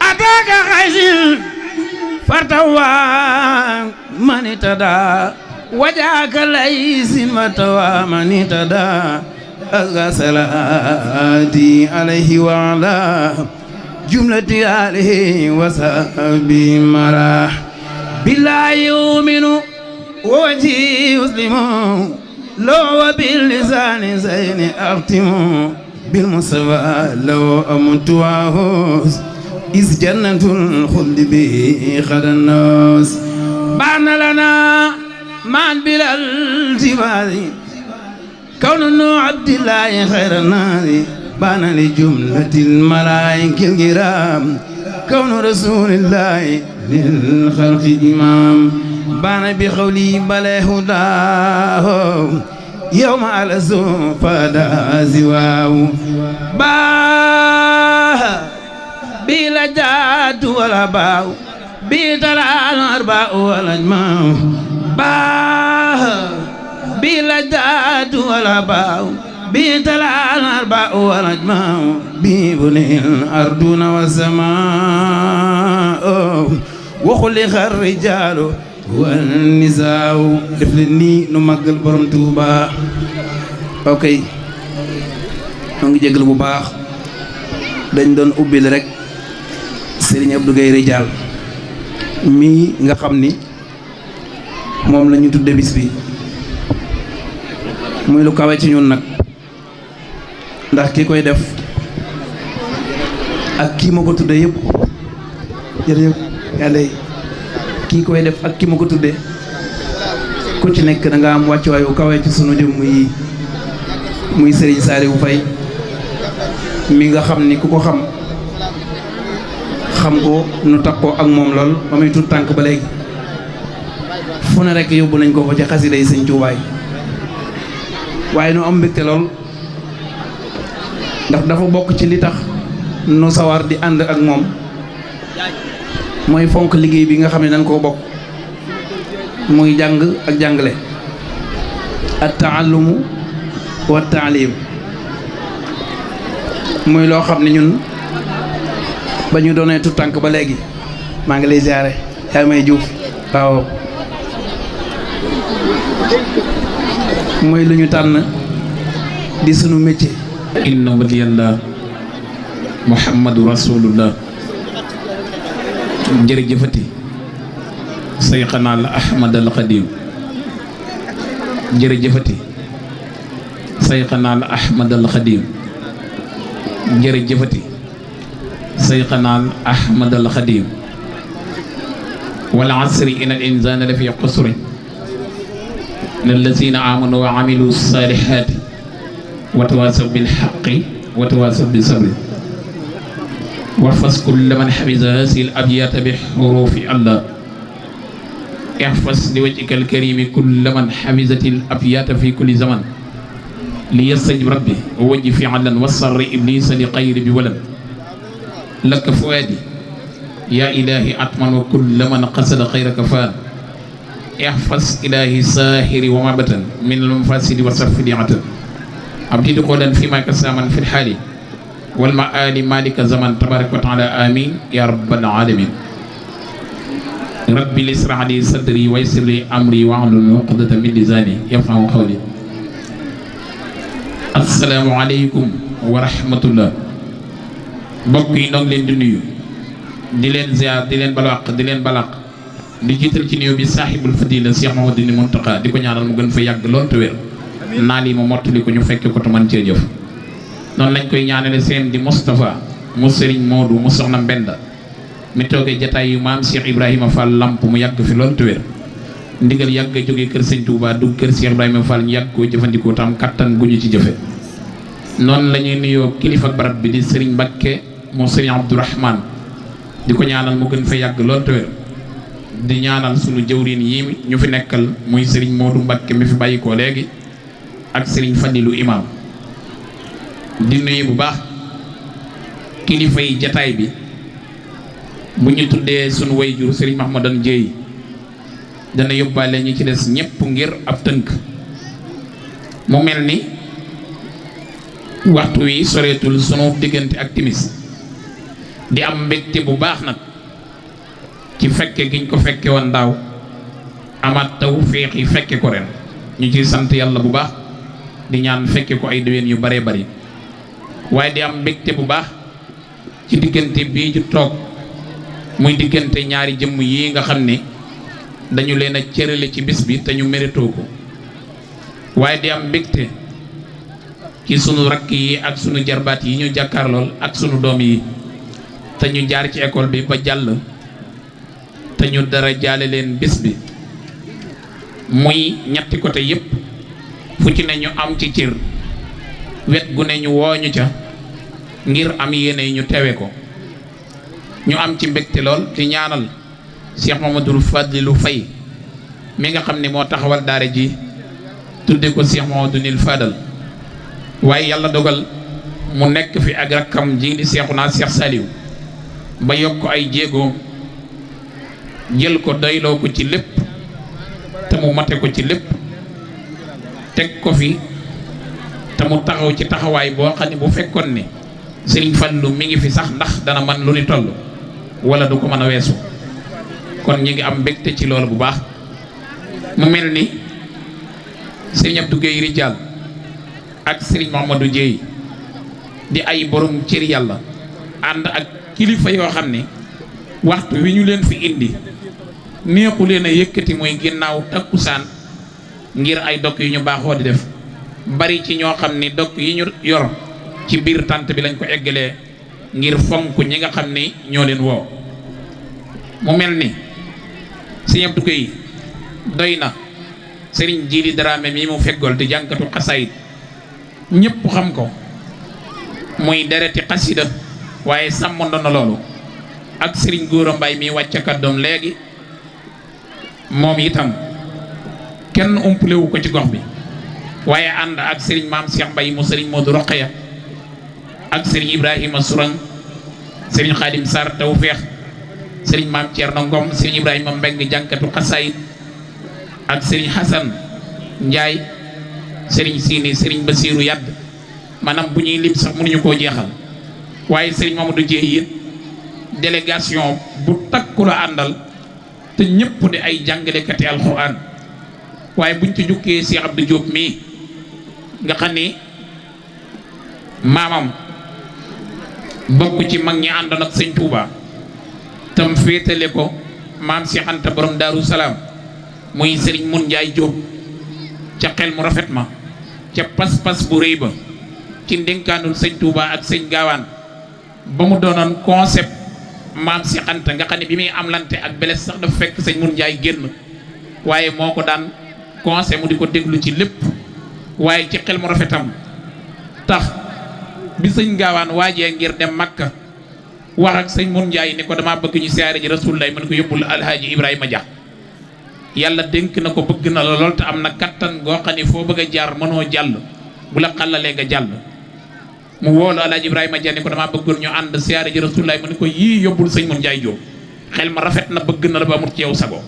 ataka xaysil fartawa man itada wajaka laysin matawa man itada أزكى صلاتي عليه وعلى جملة آله وصحبه مرح بالله يؤمن ووجهي يسلم لو باللسان زين أختم بالمصطفى لو أمت وأهوس إذ جنة الخلد به خد الناس بان لنا من بلا التفات كون عبد الله خير الناس بان لجملة الملائكة الكرام كون رسول الله للخلق إمام بان بقولي بلا هداه يوم على فدا زواه باه بلا جاد ولا باو بلا الأربع ولا جماع باه بلا جاد ولا باو بيتلا الأربع والأجماع بيبني الأرضون والسماء وخلق الرجال والنساء def leen nii nu màggal borom Tuuba ok ñoo ngi jégal bu baax dañ doon ubbil rek Serigne Abdou Gueye Ridial mii nga xam ni moom la ñu tudde bis bi muy lu kawe ci ñun nag ndax ki koy def ak kii ma ko tudde yëpp jërëjëf yàlla kii koy def ak kii ma ko tudde ku ci nekk da nga am wàccuwaay wu kawe ci sunu jëm muy Serigne Saliou Faye mi nga xam ni ku ko xam ko nu takkoo ak moom lool ba muy tuut tànk ba léegi fu ne rek yóbbu nañ ko fa ci xasida yi Sëñ Tuubaay waaye nu am mbégte lool ndax dafa bokk ci li tax nu sawar di ànd ak moom mooy fonk liggéey bi nga xam ne dañ koo bokk muy jàng ak jàngale at taallumu wa taalim muy loo xam ne ñun ba ñu doonee tu tànk ba léegi maa ngi lay ziare yaa may juuf waaw mooy lu ñu tànn di sunu métier. inna waliyallah muhammadu rasulullah jërëjëfati sayxanaa la ahmad al xadim jërëjëfati sayxanaa al Ahmad al Xadim jërëjëfati sayxanaa al Ahmad al Xadim wal asri inna al insaana la fi xusri illa allazina amanu wa amilu salihati wa tawasaw bil haqqi wa tawasaw bis sabri واحفظ كل من حفظ هذه الأبيات بحروف الله احفظ لوجهك الكريم كل من حفظت الأبيات في كل زمن ليستجب ربي ووجه فعلا وصر إبليس لغير بولد لك فؤادي يا إلهي أطمن وكل من قصد خيرك فان احفظ إلهي ساهر ومعبدا من المفاسد وصرف دعة أبدي قولا فيما كساما في الحال والمآل مالك زمن تبارك وتعالى آمين يا رب العالمين ربي لسرع لي صدري ويسر لي أمري واحلل عقدة من لساني يفقهوا قولي السلام عليكم ورحمة الله mbokk yi noo ngi leen di nuyu di leen ziar di leen balaq di leen balaq di jiital ci nuyu bi saaxibul fadila Cheikh Mouhamadoul Mountakha di ko ñaanal mu gën fa yàgg lool te wér naal yi mu mottali ko ñu fekke ko te man cee jëf noonu lañ koy ñaanale seen di Moustapha mu Serigne Modou mu soxna Mbenda mi toogee jataay yu maam Cheikh Ibrahima Fall lamp mu yàgg fi loolu te wér ndigal yàgg a jógee kër Sëñ Touba dugg kër Cheikh Ibrahima Fall ñu yàgg koo jëfandikoo tam kattan gu ñu ci jëfe noonu la ñuy nuyoo kilifa barab bi di Serigne Mbakke mu Serigne Abdourahmane di ko ñaanal mu gën fa yàgg loolu te wér di ñaanal sunu jëwriñ yi ñu fi nekkal muy Serigne Modou Mbakke mi fi bàyyikoo léegi ak Serigne Fadilou Imam di nuyu bu baax kilifa yi jataay bi bu ñu tuddee sunu wayjur Serigne Mahmadan Jéey dana yóbbaale ñi ci des ñépp ngir ab tënk mu mel ni waxtu wi soreetul sunu diggante ak timis di am mbégte bu baax nag ci fekke giñ ko fekke woon daaw amaat taw féex yi fekke ko ren ñu ciy sant yàlla bu baax di ñaan fekke ko ay déwén yu bare bari waaye di am mbégte bu baax ci diggante bii ju toog muy diggante ñaari jëmm yi nga xam ne dañu leen a cërale ci bis bi te ñu méritoo ko waaye di am mbégte ci sunu rakk yi ak sunu jarbaat yi ñu jàkkaarlool ak sunu doom yi te ñu jaar ci école bi ba jàll te ñu dara jaale leen bis bi muy ñetti côté yépp fu ci ne ñu am ci cër wet gu ne ñu wooñu ca ngir am yéene ñu tewe ko ñu am ci mbégte lool di ñaanal Cheikh Mamadou Fadilou Faye mi nga xam ne moo taxawal daara ji tudde ko Cheikh Mamadou Nil Fadal waaye yàlla dogal mu nekk fi ak rakkam ji di Cheikhouna Cheikh Saliou ba yokk ay jéego jël ko doyloo ko ci lépp te mu mate ko ci lépp teg ko fi te mu taxaw ci taxawaay boo xam ne bu fekkoon ne Serigne Fallou mi ngi fi sax ndax dana man lu ni toll wala du ko mën a weesu kon ñi ngi am mbégte ci loolu bu baax mu mel ni Serigne Abdou Guèye Rijal ak Serigne Mamadou Dieye di ay borom cër yàlla ànd ak kilifa yoo xam ne waxtu wi ñu leen fi indi neexu leen a yëkkati muy ginnaaw takkusaan ngir ay dokk yu ñu baaxoo di def bari ci ñoo xam ni dokk yi ñu yor ci biir tànt bi lañ ko eggalee ngir fonk ñi nga xam ni ñoo leen woo mu mel ni Serigne Abdou Guèye doy na Serigne Djili Dramé mi mu feggool di jànkatu xasaayit ñépp xam ko muy dereti xasida waaye sàmmoon na loolu ak Serigne Gora Mbaye mi wàcce kàddoom léegi moom itam kenn umplewu ko ci gox bi waaye ànd ak Serigne Maam Cheikh Mbaye mu Serigne Modou Rokhaya ak Serigne Ibrahima Sourang Serigne Khadim Sarr Tawfeex Serigne Maam Thierno Ngom Serigne Ibrahima Mbeng jànkatu xasaayit ak Serigne Hassan Ndiaye Serigne Sini Serigne Bassirou Yadd maanaam bu ñuy lim sax mënuñu koo jeexal waaye Serigne Mamadou Dieye it délégation bu takku la àndal te ñëpp di ay jàngalekati alxuraan waaye buñ ci jukkee Cheikh Abdou Diop mii nga xam ni maamam bokk ci mag ñi àndoon ak sëñ Touba tam féetale ko maam Cheikh Anta borom Daaru Salaam muy Serigne Mun Njaay Diop ca xel mu rafet ma ca pas-pas bu rëy ba ci ndénkaanul sëñ Touba ak sëñ Gaawaan ba mu doonoon concept maam si Anta nga xam ne bi muy am lante ak beles sax dafa fekk sëñ Mun Njaay génn waaye moo ko daan conseil mu di ko déglu ci lépp waaye ci xel mu rafetam tax bi sëñ Gaawaan waajee ngir dem Makka wax ak sëñ Mun Njaay ni ko dama bëgg ñu siyaare ji Rasulullah mën ko yóbbul Alhaaji Ibrahima Dia yàlla dénk na ko bëgg na la lool te am na kattan goo xam ne foo bëgg a jaar mënoo jàll bu la xàllalee nga jàll mu woolu Alhaaji Ibrahima Dia ni ko dama bëggoon ñu ànd siyaare ji Rasulullah mën ko yii yóbbul sëñ Mun Njaay Jóob xel ma rafet na bëgg na la ba amut ci yow sago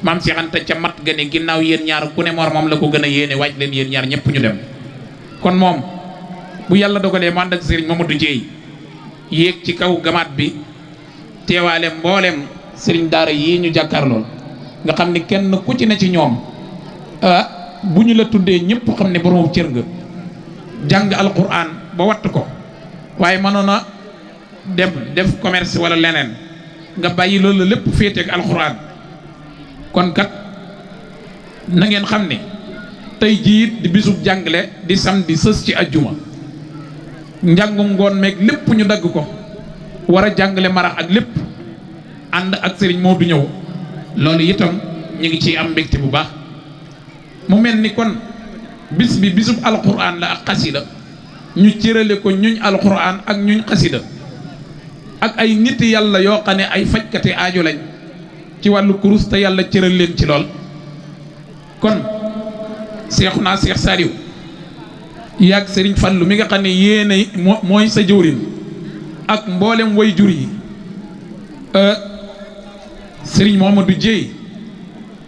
maam si Anta ca mat ga ne ginnaaw yéen ñaar ku ne moom la ko gën a yéene waaj leen yéen ñaar ñëpp ñu dem kon moom bu yàlla dogalee mu ànd ak sëriñ Mamadou Dieye yéeg ci kaw gamaat bi teewaale mboolem sëriñ daara yii ñu jàkkaarlool nga xam ni kenn ku ci ne ci ñoom bu ñu la tuddee ñëpp xam ne borom cër nga jàng alquran ba watt ko waaye mënoon a dem def commerce wala leneen nga bàyyi loolu lépp féete ak alquran kon kat na ngeen xam ne tey jii di bisub jàngale di samedi sës ci ajjuma njàngum ngoon meeg lépp ñu dagg ko war a jàngale marax ak lépp ànd ak sëriñ Modou ñëw loolu itam ñu ngi ciy am mbégte bu baax mu mel ni kon bis bi bisub alquran la ak xasida ñu cërale ko ñuñ alquran ak ñuñ xasida ak ay nit yàlla yoo xam ne ay fajkati aajo lañ ci wàllu kurus te yàlla cëral leen ci lool kon Seexuna Seex Saaliw yàgg Sëriñ Fallu mi nga xam ne yéene mooy sa jëwrin ak mboolem way jur yi Sëriñ Mamadou Dieye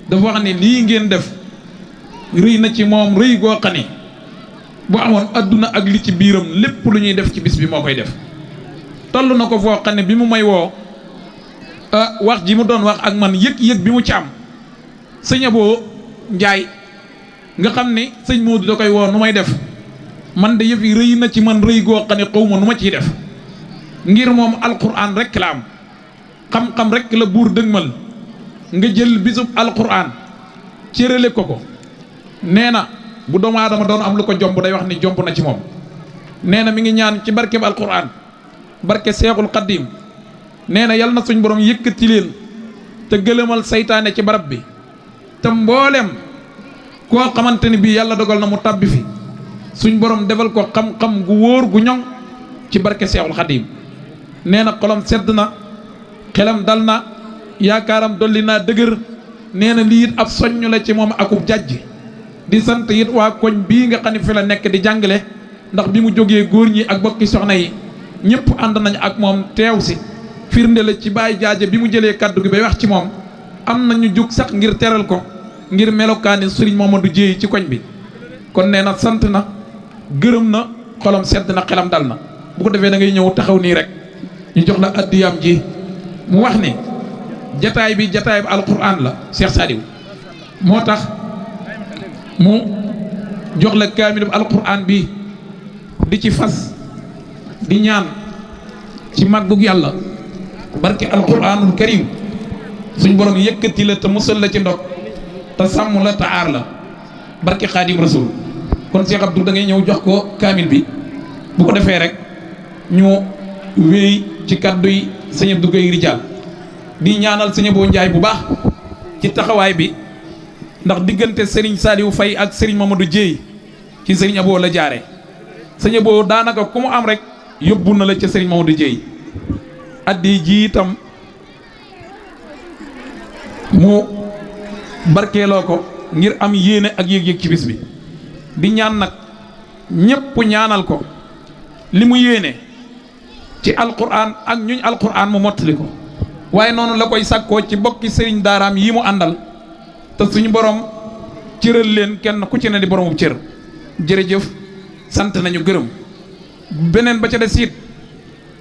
dafa wax ne lii ngeen def rëy na ci moom rëy goo xam ne bu amoon adduna ak li ci biiram lépp lu ñuy def ci bis bi moo koy def toll na ko foo xam ne bi mu may woo wax ji mu doon wax ak man yëg-yëg bi mu ci am sëñ Abo Njaay nga xam ne sëñ Modou da koy woo nu may def man de yëf yi rëy na ci man rëy goo xam ne xaw ma nu ma ciy def ngir moom alquran rek la am xam-xam rek la buur dëgmal nga jël bisub alquran cërale ko nee na bu doomu aadama doon am lu ko jomb day wax ni jomb na ci moom nee na mi ngi ñaan ci barkeb alquran barke Seexul Xaddim nee na yal na suñ borom yëkkati leen te gëlëmal saytaane ci barab bi te mboolem koo xamante ni bii yàlla dogal na mu tàbbi fi suñ borom defal ko xam-xam gu wóor gu ñoŋ ci barke Seexul Xaddim nee na xolam sedd na xelam dal na yaakaaram dolli naa dëgër nee na lii it ab soññ la ci moom akub jàjj di sant it waa koñ bii nga xam ne fi la nekk di jàngale ndax bi mu jógee góor ñi ak bokki soxna yi ñëpp ànd nañ ak moom teew si firnde la ci Baye Jaaje bi mu jëlee kaddu gi bay wax ci moom am nañu jóg sax ngir teral ko ngir melokaani Sëriñ Mamadou Dieye ci koñ bi kon nee na sant na gërëm na xolam sedd na xelam dal na bu ko defee da ngay ñëw taxaw nii rek ñu jox la addiyam ji mu wax ni jataay bi alquran la Cheikh Saliou moo tax mu jox la kaamilub alquran bi di ci fas di ñaan ci màggug yàlla barke alquranul karim suñ borom yëkkati la te musal la ci ndog te sàmm la te aar la barke xaadim rasul kon Cheikh Abdou da ngay ñëw jox ko kaamil bi bu ko defee rek ñu wéy ci kaddu yi sëñ Abdou Gueye Ridial di ñaanal sëñ Abo Njaay bu baax ci taxawaay bi ndax diggante Serigne Saliou Faye ak Serigne Mamadou Dieye ci Serigne Abo la jaare sëñ Abo daanaka ku mu am rek yóbbu na la ca Serigne Mamadou Dieye addi ji itam mu barkeeloo ko ngir am yéene ak yëg-yëg ci bis bi di ñaan nag ñépp ñaanal ko li mu yéene ci alquran ak ñuñ alquran mu mottali ko waaye noonu la koy sàkkoo ci bokki sëriñ daaraam yi mu àndal te suñu borom cëral leen kenn ku ci ne di boromu cër jërëjëf sant nañu gërëm beneen ba ca des it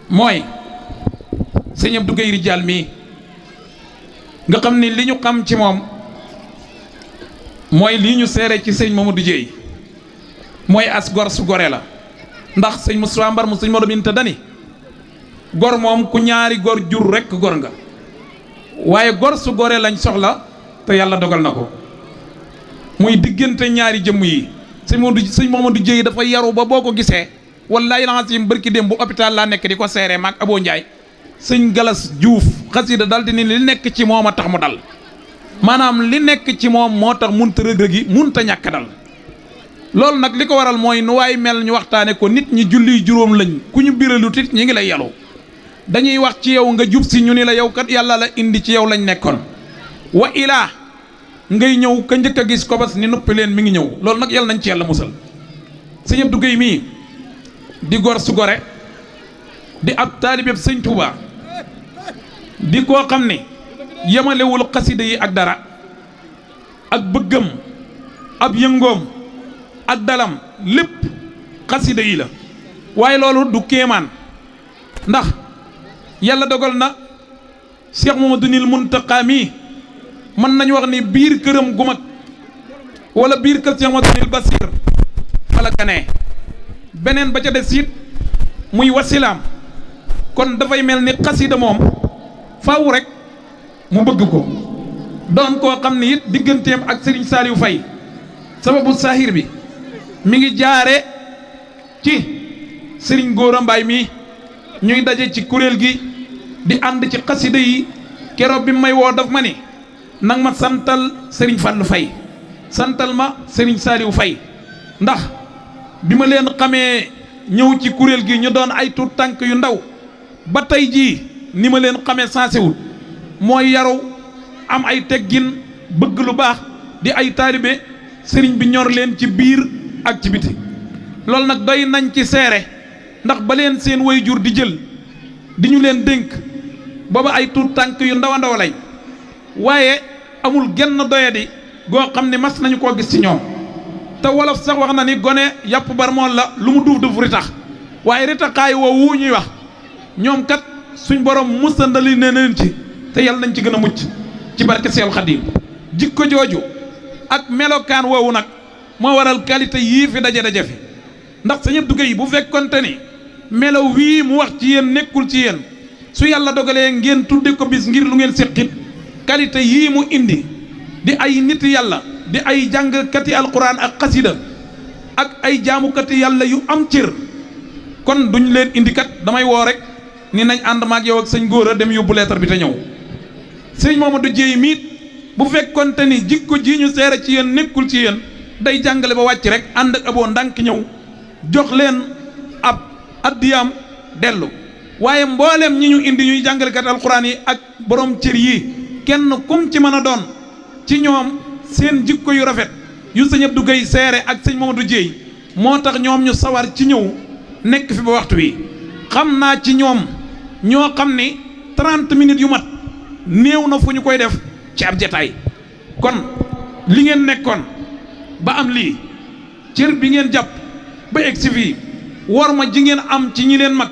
mooy sëñ Abdou Gueye Ridial mii nga xam ni li ñu xam ci moom mooy lii ñu seere ci sëñ Mamadou Dieye mooy as gor su gore la ndax sëñ Moustapha Mbar mu sëñ Modou Binta dani gor moom ku ñaari gor jur rekk gor nga waaye gor su gore lañ soxla te yàlla dogal na ko muy diggante ñaari jëmm yi sëñ Mamadou Dieye dafa yaru ba boo ko gisee wallahi laxasim bërki dem bu hôpital laa nekk di ko seere maag Abo Ndiaye sëñ Galas Diouf xasida dal di ni li nekk ci moom a tax mu dal maanaam li nekk ci moom moo tax munta rëg-rëgi munta ñàkk dal loolu nag li ko waral mooy nu waay mel ñu waxtaane ko nit ñi julli juróom lañ ku ñu biralu tit ñi ngi lay yalu dañuy wax ci yow nga jub si ñu ni la yow kat yàlla la indi ci yow lañ nekkoon wa ilaa ngay ñëw ka njëkk a gis kobas ni noppi leen mi ngi ñëw loolu nag yàlla nañ ci yàlla musal sëñ Abdou Guèye mii di gor su gore di ab taalibeb sëñ Touba di koo xam ne yemalewul xasida yi ak dara ak bëggam ab yëngoom ak dalam lépp xasida yi la waaye loolu du kéemaan ndax yàlla dogal na Cheikh Mouhamadoul Mountakha mii mën nañu wax ni biir këram gu mag wala biir kër Cheikh Mouhamadoul Bassir wala ganee beneen ba ca des it muy wasilaam kon dafay mel ni xasida moom faaw rek mu bëgg ko doon koo xam ne it digganteem ak Serigne Saliou Faye sababu saahir bi mi ngi jaare ci Serigne Gora Mbaye mi ñuy daje ci kuréel gi di ànd ci xasida yi keroog bi may woo daf ma ni nang ma santal Serigne Fallou Faye santal ma Serigne Saliou Faye ndax bi ma leen xamee ñëw ci kuréel gi ñu doon ay tuut tànk yu ndaw ba tey jii ni ma leen xamee sansewul mooy yaru am ay teggin bëgg lu baax di ay taalibe sëriñ bi ñor leen ci biir ak ci biti loolu nag doy nañ ci seere ndax ba leen seen waajur di jël di ñu leen dénk booba ay tuut tànk yu ndaw a ndaw lañ waaye amul genn doyadi goo xam ne mas nañu koo gis ci ñoom te wolof sax wax na ni gone yàpp barmoon la lu mu duuf duuf ritax waaye ritaxaay woowu ñuy wax ñoom kat suñ borom musandali ne leen ci te yàlla nañ ci gën a mucc ci barke Seex Xaadim jikko jooju ak melokaan woowu nag moo waral qualité yii fi daje fi ndax Sëñ Abdou Guèye bu fekkonte ni melaw wii mu wax ci yéen nekkul ci yéen su yàlla dogalee ngeen tudde ko bis ngir lu ngeen séqit qualité yii mu indi di ay nit yàlla di ay jàngkati alquran ak xasida ak ay jaamukati yàlla yu am cër kon duñ leen indi kat damay woo rek ni nañ ànd maag yow ak sëñ Gora dem yóbbu leetar bi te ñëw sëñ Mamadou Dieye miit bu fekkonte ni jikko ji ñu seere ci yéen nekkul ci yéen day jàngale ba wàcc rek ànd ak aboo ndànk ñëw jox leen ab addiyaam dellu waaye mboolem ñi ñu indi ñuy jàngalekat alquran yi ak borom cër yi kenn kum ci mën a doon ci ñoom seen jikko yu rafet yu sëñ Abdou Guèye seere ak sëñ Mamadou Dieye moo tax ñoom ñu sawar ci ñëw nekk fi ba waxtu wi xam naa ci ñoom ñoo xam ni 30 minutes yu mat néew na fu ñu koy def ci ab jataay kon li ngeen nekkoon ba am lii cër bi ngeen jàpp ba egsi fii war ma ji ngeen am ci ñi leen mag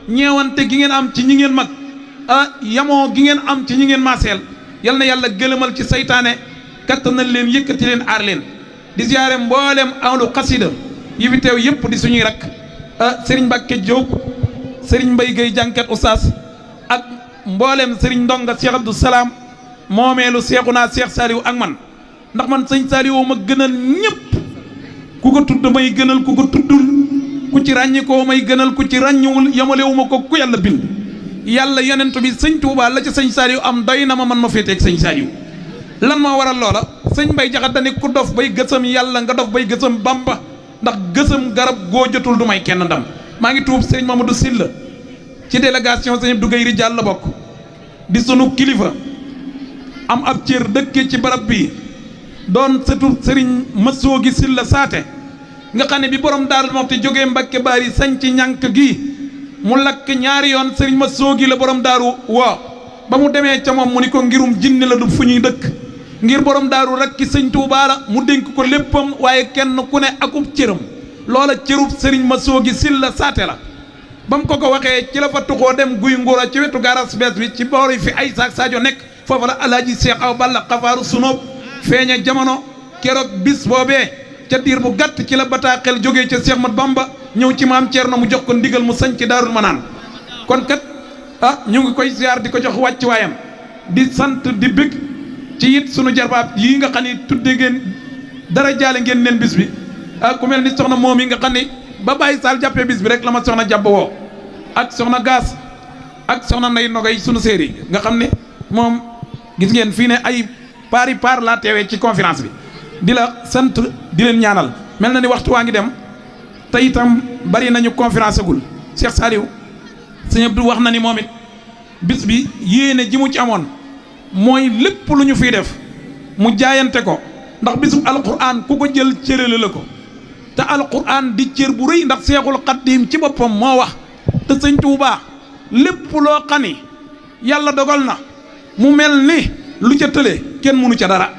ñeewante gi ngeen am ci ñi ngeen mag yamoo gi ngeen am ci ñi ngeen maaseel yal na yàlla gëlëmal ci saytaane kattanal leen yëkkati leen aar leen di ziyaare mboolem ahlu xasida yi fi teew yëpp di suñuy rakk Serigne Mbacke Diop Serigne Mbaye Gueye jànkat oustaz ak mboolem Serigne Ndonga Cheikh Abdou Salam moomeelu Seexuna Cheikh Saliou ak man ndax man sëñ Saliou ma gënal ñëpp ku ko tudd may gënal ku ko tuddul ku ci ràññi koo may gënal ku ci ràññiwul yemalewu ma ko ku yàlla bind yàlla yonent bi sëñ Touba la ci sëñ Saliou am doy na ma man ma féeteeg sëñ Saliou lan moo waral loola sëñ Mbay Jaxate ni ku dof bay gësam yàlla nga dof bay gësam Bamba ndax gësam garab goo jotul du may kenn ndam maa ngi tuub sëriñ Mamadou Sylla ci délégation sëñ Abdou Guèye Rijaal la bokk di sunu kilifa am ab cër dëkke ci barab bi doon sëtu sëriñ Masoogi Sylla saate nga xam ne bi borom Daaru Muxti jógee Mbàkke Baari sañ ci ñànk gi mu lakk ñaari yoon sëriñ Masoogi la borom daaru woo ba mu demee ca moom mu ni ko ngirum jinne la du fu ñuy dëkk ngir borom daaru rakki sëñ Tuubaa la mu dénk ko léppam waaye kenn ku ne akub cëram loola cërub sëriñ Masoogi Sylla saate la ba mu ko waxee ci la fa tuxoo dem guy ngura ci wetu garas bees bi ci boori fi ay saak Sadio nekk foofu la alaaji Seex Aw Balla xafaaru sunóob feeña jamono keroog bis boobee ca diir bu gàtt ci la bataaxel jógee ca Seex Mat Bamba ñëw ci maam Ceerno mu jox ko ndigal mu sañ ci Daarul Manaan kon kat ñu ngi koy ziar di ko jox wàcc waayam di sant di bëgg ci it sunu jarbaat yii nga xam ni tudde ngeen dara jaale ngeen leen bis bi ku mel ni soxna moom yi nga xam ne ba Baye Sall jàppee bis bi rek la ma soxna jàpp woo ak soxna Gaas ak soxna Ndey Nogay sunu séeri nga xam ne moom gis ngeen fii ne ay par laa teewee ci conférence bi di la sant di leen ñaanal mel na ni waxtu waa ngi dem te itam bari nañu conférence agul Cheikh Saliou sëñ Abdou wax na ni moom it bis bi yéene ji mu ci amoon mooy lépp lu ñu fiy def mu jaayante ko ndax bisu alquran ku ko jël cërale la ko te alquran di cër bu rëy ndax Seexul Xaddiim ci boppam moo wax te sëñ Tuubaa lépp loo xam ni yàlla dogal na mu mel ni lu ca tële kenn mënu ca dara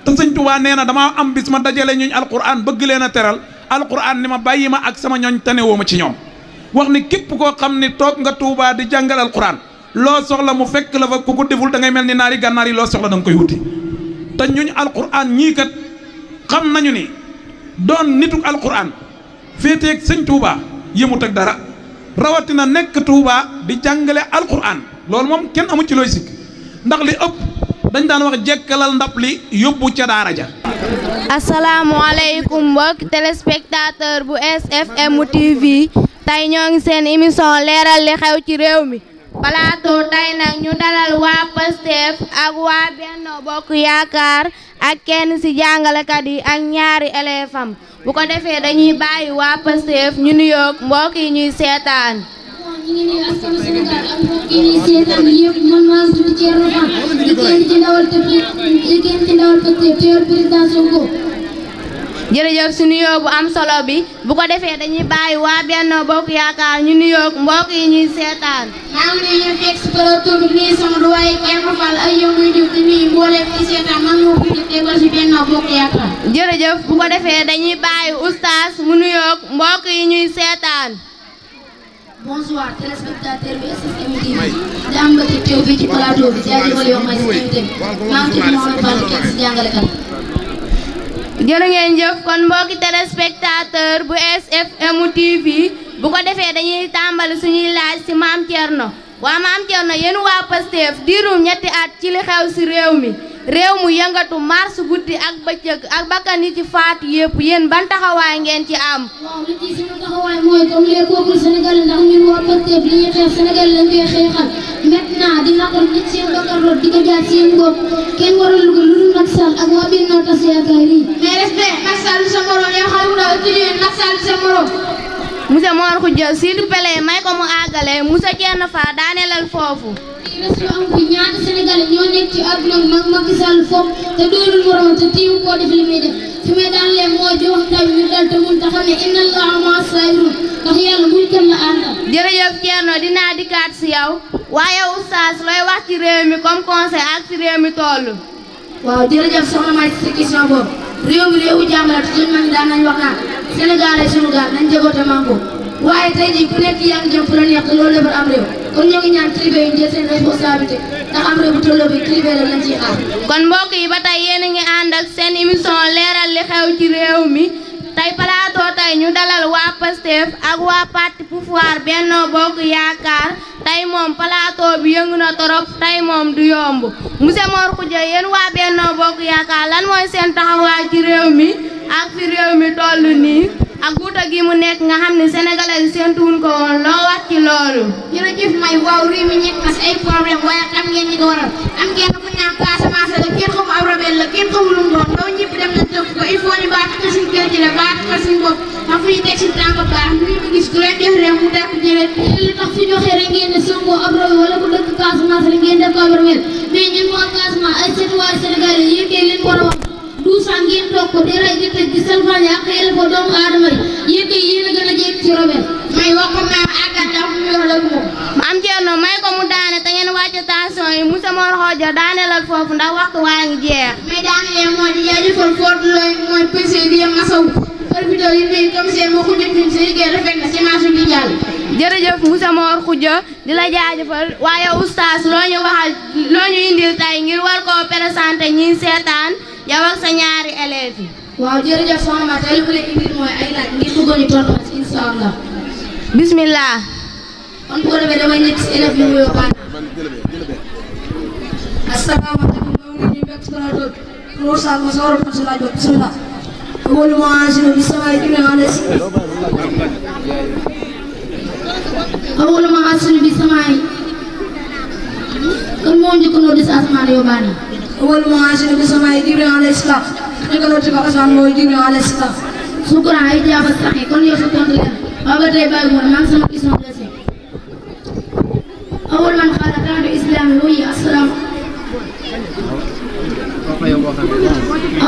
te sëñ Tuubaa nee na damaa am bis ma dajale ñooñ alquran bëgg leen a teral alquran ni ma bàyyi ma ak sama ñooñ tanewoo ma ci ñoom wax ni képp koo xam ni toog nga Tuubaa di jàngal alquran loo soxla mu fekk la fa ku ko deful da ngay mel ni naari gànnaar yi loo soxla da nga koy wuti te ñuñ alquran ñii kat xam nañu ni doon nitu alquran féeteeg sëñ Tuubaa yëmut ak dara rawatina nekk Tuubaa di jàngale alquran loolu moom kenn amu ci looy sikk ndax li ëpp dañ daan wax jekkalal ndab li yóbbu ca daara ja. asalaamaaleykum mbokk téléspectateur bu SFM TV tey ñoo ngi seen émission leeral li xew ci réew mi plateau tey nag ñu dalal waa Pastef ak waa Benno Bokk Yaakaar ak kenn ci jàngalekat yi ak ñaari élève am bu ko defee dañuy bàyyi waa Pastef ñu nuyoog mbokk yi ñuy seetaan. ñu ngi nuyu askanu Sénégal ak mbokk yi ñuy seetaan yëpp man maa ngi tudd Thierno Fane liggéey ci ndawal Pastef teewal président Sonko. jërëjëf si nuyoo bu am solo bi bu ko defee dañuy bàyyi waa Benno Bokk Yaakaar ñu nuyoog mbokk yi ñuy seetaan. maa ngi nuyu ñu fekk si plateau bi nuyu sama doyen Thierno Fall ay yow muy jóg di nuyu mboolem ñuy seetaan maa ngi ñëw fi teewal si Benno Bokk Yaakaar. jërëjëf bu ko defee dañuy bàyyi oustaz mu nuyoog mbokk yi ñuy seetaan. bonsoir téléspectateur bi SFM TV di am mbégte teew fii ci plateau bi jaajëfal yow may si invité bi maa ngi tudd Mohamed Fall kenn si jàngalekat. jërë ngeen jëf kon mbokki téléspectateur bu SFM TV bu ko defee dañuy tàmbali suñuy laaj ci Maam Thierno waa Maam Thierno yéen waa Pastef diirum ñetti at ci li xew ci réew mi réew mu yëngatu mars guddi ak bëccëg ak bakkan yi ci faatu yëpp yéen ban taxawaay ngeen ci am. waaw li ci suñu taxawaay mooy comme les peuples sénégalais ndax ñun waa Pastef li ñuy xeex Sénégal lañ koy xeexal maintenant di naqar nit seen bakkan rot di ko jaar seen bopp kenn waral ko lu dul Macky Sall ak waa Benno Tas Yaakaar yi. mais respect Macky Sall sa morom yow xale bu ndaw étudiant Macky Sall sa morom. monsieur Mor Khoudia s'il vous plaît may ko mu àggale monsieur Thierno Fall daaneelal foofu. réseau am fi ñaata sénégalais ñoo nekk ci àdduna mag Macky Sall foofu te doolul morom te tiiwu koo def li muy def fi may daan leen mooy di wax ndaw ñu dal te mun te xam ne inna Allaha ma'a saabiriin ndax yàlla muy kenn la àndal. jërëjëf Thierno dinaa dikkaat si yow waaye oustaz looy wax ci réew mi comme conseil ak ci réew mi toll. waaw jërëjëf soxna May si question boobu réew mi réewu jàmm la te suñu mag ñi daan nañ wax naan Sénégal ay sunu gaal nañ jagoote manko waaye tey jii ku nekk yaa ngi jëm fu la neex te loolu defar am réew kon ñoo ngi ñaan kilifa yi jël seen responsabilité ndax am réew bu tolloo bi kilifa yi lañ ciy xaar. kon mbokk yi ba tey yéen a ngi ànd ak seen émission leeral li xew ci réew mi tey plateau tey ñu dalal waa Pastef ak waa parti pouvoir Benno Bokk Yaakaar tey moom plateau bi yëngu na torop tey moom du yomb monsieur Mor Khoudia yéen waa Benno Bokk Yaakaar lan mooy seen taxawaay ci réew mi ak fi réew mi toll nii ak guuta gi mu nekk nga xam ne sénégalais yi séentuwuñ ko woon loo wax ci loolu. jërëjëf may waaw réew mi nekk na si ay problème waaye xam ngeen ñi ko waral am ngeen ku ñaan Casamance la kenn xamu ab rebelle la kenn xamu lu mu doon ndaw ñëpp dem nañ tënk ko il faut ñu baatu ko suñu kër ji la baatu ko suñu bopp xam fu ñu teg si tànk baax ñu ngi gis ku leen jox réew mu dàq jëlee li tax su joxee rek ngeen ne Sonko ab rebelle wala ku dëkk Casamance rek ngeen def ko ab rebelle mais ñun waa Casamance ay citoyen sénégalais yi yëkkee leen war a wax duusa ngeen toog ko di rey di tëj di salfaañe ak xëyal ko doomu aadama yi yéen a gën a jekk ci rebelle may wax ko naa àggal ndax mu yor la moom Maam Thierno may ko mu daane te ngeen wàcce tension yi monsieur Mor Khoudia daaneelal foofu ndax waxtu waa ngi jeex. mais daanaka mooy di jaajëfal Fodou Loye mooy PC di yem masawu profité yi nuyu commissaire moo ko jëf sa liggéey rafet na semence bi di jàll. jërëjëf monsieur Mor Khoudia di la jaajëfal waaye oustaz loo ñu waxal loo ñu indil tey ngir war koo présenté ñiy seetaan yow ak sa ñaari élèves yi. waaw jërëjëf soxna Ma tey li mu leen indil mooy ay laaj ngir bëggoon ñu tontu ci incha allah. bismillah. kon bu ko defee damay nekk si élèves yi mu yóbbaale. asalaamaaleykum ñoo ngi leen di fekk si plateau bi. Moussa Moussa war a tontu si laaj boobu bismillah. أول ما أنزل بالسماء جبريل عليه السلام أول ما أنزل بالسماء kan moo njëkkoon di asamaan yóbbaale أول ما أنزل بالسماء جبريل عليه السلام njëkkoon ci asamaan mooy Jibril alayhi salaam sukura ay jaaba sax kon yow sa tontu leen ba ba tey bàyyi woon maa ngi sama question deuxième أول من قال تعالى الإسلام وهي السلام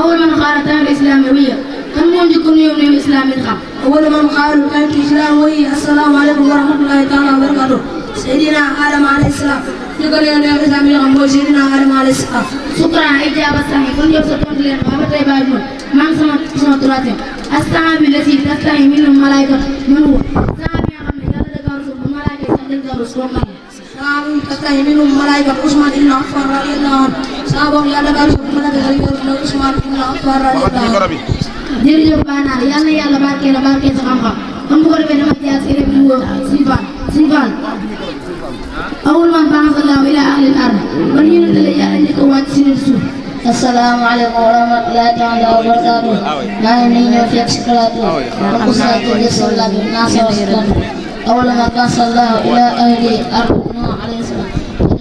أول من قال تعالى الإسلام وهي kan moo njëkkoon yow ne islam yi xam أول من قال تعالى الإسلام وهي السلام عليكم ورحمة الله تعالى وبركاته سيدنا آدم عليه السلام njëkkoon yow ne islam yi xam mooy Seydina Adama alayhi salaam sukura ay jaaba sax kon yow sa tontu leen ba ba tey bàyyi woon maa ngi sama troisième as-sahabi lati tastahi minhu malaykatu man huwa sahabi nga xam ne yàlla da kaa rusul bu malaaka yi sax dañ kaa rusul boo xam ne sahabi tastahi minhu malaykatu Usman ibn Affan radiyallahu anhu sahabi boobu yàlla da kaa rusul bu malaaka yi dañ kaa rusul Usman ibn Affan radiyallahu anhu jërëjëf baa naa la yàlla yàlla barkee la barkee sa xam-xam kon bu ko defee dama jaar si rek ñu Sëñ Fall أول من بعث الله إلى أهل الأرض من ينزل يأتي قوات سنسو السلام عليكم ورحمة الله تعالى وبركاته ما يمين في أكسكراته وقصات جسر الله بالناس وسلم أول من بعث الله إلى أهل الأرض نوح عليه السلام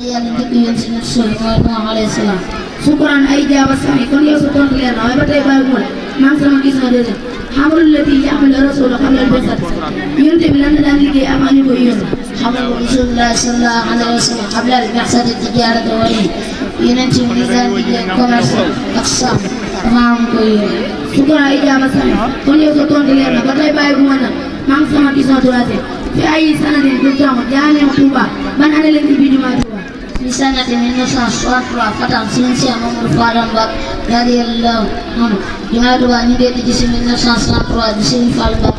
يأتي سنسو نوح عليه السلام شكرا أي جاب السامي كن يوسطون لنا ويبتعي بايقون ما سمع كيسنا ديزا حمل التي يعمل الرسول قبل البسط ينتبه لنا ذلك أماني بيون حمل رسول الله صلى الله عليه وسلم قبل البعثة التجارة والإيه ينتهي من ذلك كوميرس أقسام تمام كويس شكرا إجابة سامي كل يوسطون لنا ويبتعي بايقون ما سمع كيسنا ديزا في أي سنة كنتم جامعة طوبى من أنا الذي بجمع طوبى في سنة 1963 فتح سينسي محمد فارم بك رضي الله عنه جمعة طوبى نيجي جسم 1963 بسم فارم بك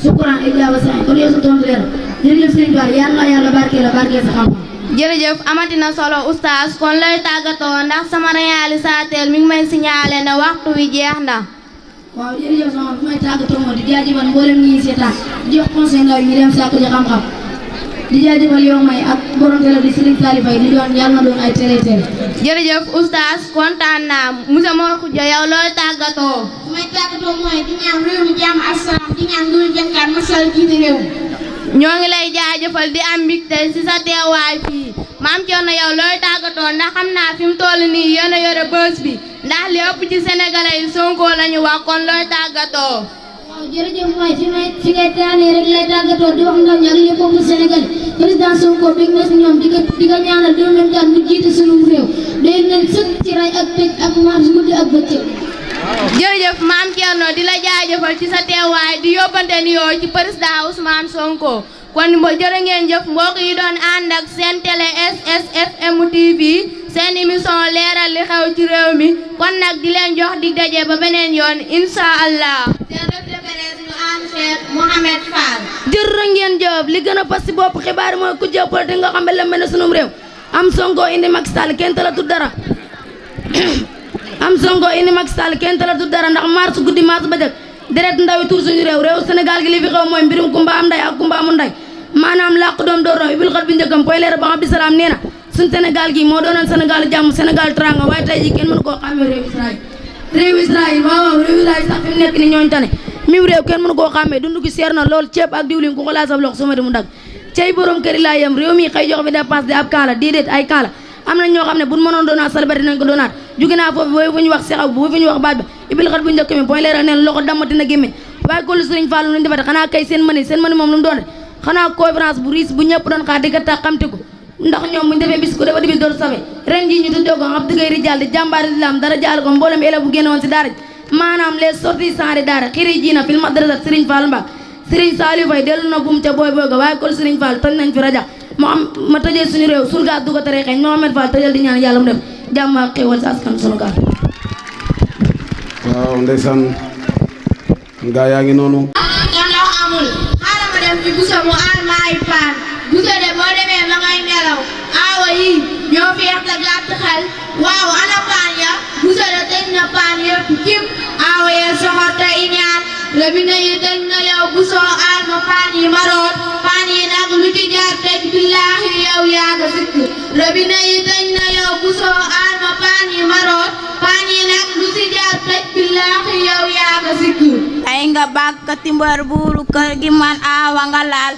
شكرا إجابة سامي كل يوسطون لنا jërëjëf sëñ Ba yàlla barke la barke sa xam jërëjëf amati na solo oustaz kon lay tàggatoo ndax sama réalisateur mi ngi may signalé ne waxtu wi jeex na waaw jërëjëf sama bu may tàggatoo moo di jaajëfal mboolem ñi seetaan di jox conseil ndaw ñi dem sàkku ji xam-xam di jaajëfal yow may ak borom télé di Serigne Saliou Faye di doon yàlla na doon ay télé jërëjëf oustaz kontaan naa monsieur Mor Khoudia yow looy tàggatoo may tàggatoo mooy di ñaan réew mi jàmm ak salaam di ñaan dul jënkaan masal jiite réew ñoo ngi lay jaajëfal di am mbégte ci sa teewaay fii maam Thierno yow looy tàggatoo ndax xam naa fi mu toll nii yéen a yore bës bi ndax li ëpp ci sénégalais yi Sonko la ñu wax kon looy tàggatoo. waaw jërëjëf mooy fi ngay taanee rek lay tàggatoo di wax ndaw ñi ak ñëpp mu Sénégal président Sonko bég na si ñoom di ko ñaanal 2024 mu jiite sunu réew day nañ sëkk ci ray ak tëj ak marche guddi ak bëccëg. jërëjëf maam Thierno di la jaajëfal ci sa teewaay di yóbbante nuyoo ci président Ousmane Sonko kon jërë ngeen jëf mbokk yi doon ànd ak seen télé SSFM TV seen émission leeral li xew ci réew mi kon nag di leen jox di daje ba beneen yoon incha allah. seen revue de presse ñu ànd Cheikh Mouhamed Fall. jërë ngeen jëf li gën a fas si bopp xibaar mooy ku jëf politique nga xam ne la mel ne sunum réew am Sonko indi Macky Sall kenn talatul dara. am Sonko indi Macky Sall kenn talatul dara ndax mars guddi mars ba jëkk deret ndaw yi tuur suñu réew Sénégal gi li fi xew mooy mbirum kumba am nday ak kumba amul nday maanaam làq doom door doom ibil xat bi njëkkam poy leer ba Abdou Salam nee na suñ Sénégal gi moo doonoon Sénégal jàmm Sénégal teranga waaye tey ji kenn mënu koo xàmmee réew Israël waaw réew Israël sax fi mu nekk ni ñooñ tane mim réew kenn mënu koo xàmmee dundu gi seer na lool ceeb ak diwlin ku ko laal sa loxo suma di mu dagg cey borom këri laa yem réew mi xëy jox fi dépense di ab kaala déedéet ay kaala am na ñoo xam ne buñ mënoon doonaat salbari nañ ko doonaat jóge naa foofu booy fu ñu wax sexaw bu fu ñu wax baat ba ibil xat bu njëkk mi point leeral neen loxo dammati na gémmiñ waaye kollu Sëriñ Fallu lu ñu defate xanaa kay seen mani moom lu mu doon de xanaa conférence bu riis bu ñëpp doon xaar di ko tax xamte ko ndax ñoom buñu defee bis ko dafa dibi door safe ren ji ñu tuddee ko ab dëggay rijal di jàmbaar islam dara jaal ko mboolem élève bu génn woon si daara ji maanaam les sortissants de daara xiri ji na fil madrasat Sëriñ Fallu Mbàkke Sëriñ Saliou Faye dellu na buum ca booy booy ga waaye kollu Sëriñ Fallu toj nañ fi raja ma tëjee suñu réew surga du ko tere xeeñ Mohamed Fall tëjal di ñaan yàlla mu def jàmm ak xéwal si askan sunu gaal. waaw ndeysaan gaa yaa ngi noonu. kon ndox amul xaaral ma dem ci buso mu aal ma ay paan buso de boo demee ma ngay nelaw aawa yi ñoo fi yàq te gàtt xel waaw ana paan ya buso de tëj na paan yëpp cib aawa yee soxor te iñaan robinet yi tëj na yow buso aal ma paan yi maroot paan yi nag lu ci jaar tëj billaahi yow yaa nga sikk robinet yi tëj na yow buso aal ma paan yi maroot paan yi nag lu ci jaar tëj billaahi yow nga bàkkati mbër buuru kër gi man aawa nga laal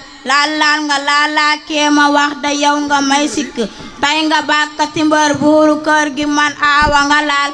nga laal kee ma wax da yow nga may sikk tey nga bàkkati mbër buuru kër gi man aawa nga laal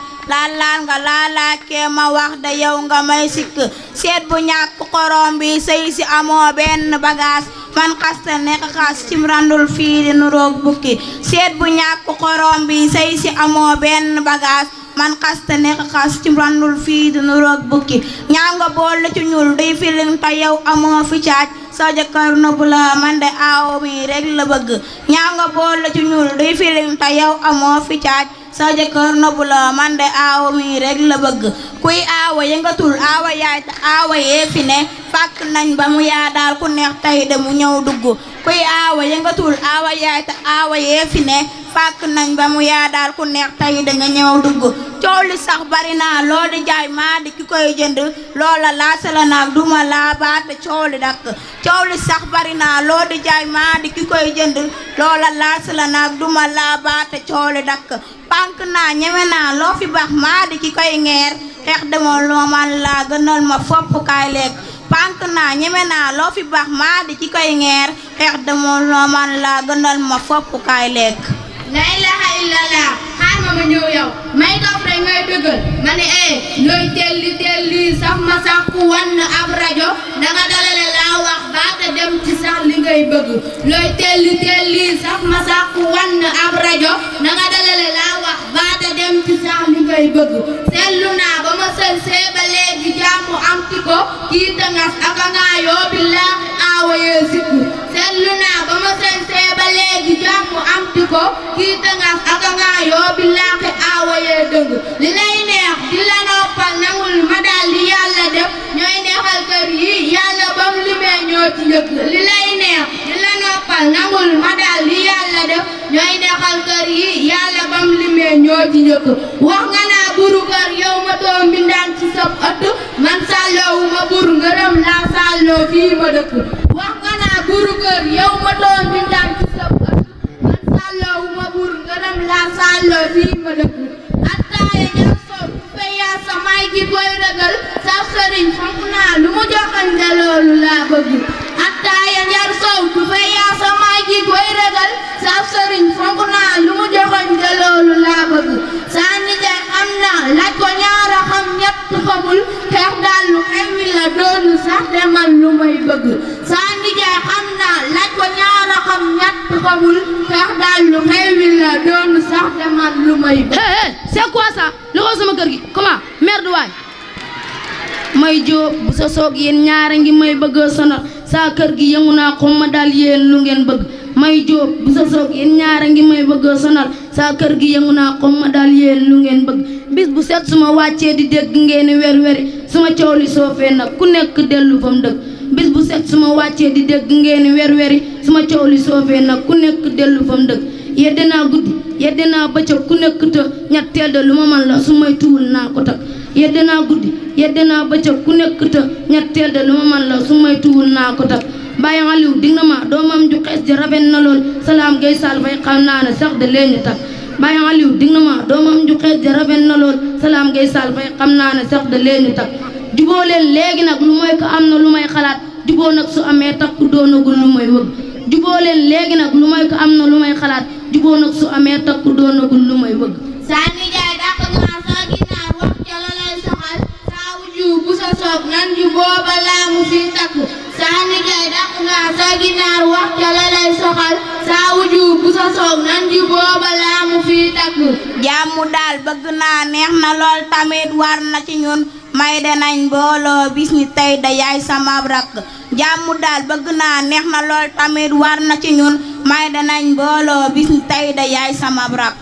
nga laal kee ma wax da yow nga may sikk seet bu ñàkk xorom bi sëy si amoo benn bagage man xasta nekk xas cim randul fii di nuroog bukki seet bu ñàkk xorom bi sëy si amoo benn bagage man xasta nekk xas cim randul fii di nuroog bukki ñaaw nga boole ci ñuul duy filin te yow amoo fi caaj sa jëkkër nëbbu la man de aawo mi rek la bëgg ñaaw nga boole ci ñuul duy filin te yow amoo fi caaj sa jëkkër nëbbu la man de aawo mi rek la bëgg kuy aawa yëngatul aawa yaay te aawa yee fi ne fàkk nañ ba mu yaa daal ku neex tey de mu ñëw dugg kuy aawa yëngatul aawa yaay te aawa yee fi ne fàkk nañ ba mu yaa daal ku neex tey de nga ñëw dugg coow li sax bari naa loo di jaay maa di ki koy jënd loola laase la naag duma laa baate coow li dakk coow li sax bari naa loo di jaay maa di ki koy jënd loola laase la naag duma laa baate coow li dakk pànk naa ñeme naa loo fi baax maa di ki koy ngeer xeex demoon loo man laa gënal ma fopp kaay lekk pànk naa ñeme naa loo fi baax maa di ki koy ngeer xeex demoon loo man laa gënal ma fopp kaay lekk la ilaha illallah xaar ma ñëw yow may dof rek ngay dëggal ma ne looy telli sax ma sax ku wan ab rajo danga dalale laa wax baata dem ci sax li ngay bëgg looy telli sax ma sax ku wan ab rajo danga dalale laa wax baata dem ci sax li ngay bëgg seetlu naa ba ma sël see ba léegi jàmm am ti ko kii tangas aka ngaa yoo billaahi aawayee sikku seetlu naa ba ma sël see ba léegi jàmm am ti ko kii tangas aka ngaa yoo billaahi aawayee dëgg li lay neex di la noppal nangul ma daal li yàlla def ñooy neexal kër yi yàlla bam limee ñoo ci njëkk li lay neex di la noppal nangul ma daal li yàlla def ñooy neexal kër yi yàlla bam limee ñoo ci njëkk wax nga naa buru kër yow ma too mbindaan ci sab ëtt man sàlloowu ma buru ngërëm laa sàlloo fii ma dëkk wax nga naa buru kër yow ma too mbindaan ci sab ëtt man sàlloowu ma buru ngërëm laa sàlloo fii ma dëkk attaaya ñam sow feyaa sa may gi koy rëgal saf sëriñ fonk naa lu mu joxañ da loolu laa bëgg attaaya njar sow du feyaa sa may gi koy rëgal saf sëriñ fonk naa lu mu joxañ da loolu laa bëgg saa nijaay xam naa laaj ko ñaara xam ñett xamul xeex daal lu xewwi la doonu sax demal lu may bëgg saa nijaay xam naa laaj ko ñaara xam ñett xamul xeex daal lu xewwi la doonu sax demal lu may bëgg. C'est quoi ça lu ko sama kër gi comment merde waay may jóob bu sa soog yéen ñaara ngi may bëgg a sonal saa kër gi yëngu naa xom ma daal yéen lu ngeen bëgg may jóob bu sa soog yéen ñaara ngi may bëgg a sonal saa kër gi yëngu naa xom ma daal yéen lu ngeen bëgg bis bu set suma wàccee di dégg ngeen wer-weri suma coow li soofee nag ku nekk dellu fam dëgg bis bu set suma wàccee di dégg ngeen wer-weri suma coow li soofee nag ku nekk dellu fam dëgg yedde naa guddi yedde naa bëccëg ku nekk te ñetteel de lu ma man la su may tuwul naa ko tak yedde naa guddi yedde naa bëccëg ku nekk te ñetteel de lu ma man la su may tuwul naa ko tak Baye Aliou dig na ma doomam ju xees ji rafet na lool salaam gay sal fay xam naa ne sax de leen tak Baye Aliou dig na ma doomam ju xees ji rafet na lool salaam gay sal fay xam naa ne sax de leen tak juboo leen léegi nag lu mooy ko am na lu may xalaat juboo nag su amee takku doonagul lu may wëgg juboo leen léegi nag lu mooy ko am na lu may xalaat juboo nag su amee takku doonagul lu may wëgg saa nijaay dàq naa saa ginaar wax ca la lay saxal saa wuju bu sa soog nan ju booba laa mu fi takk saa nijaay dàq naa saa ginaar wax ca la lay saxal saa wuju bu sa soog nan ju booba laa mu fi takk jàmm daal bëgg naa neex na lool tamit war na ci ñun may danañ booloo bis ni tey da yaay sama rakk jàmm daal bëgg naa neex na lool tamit war na ci ñun may danañ booloo bis ni tey da yaay sama rakk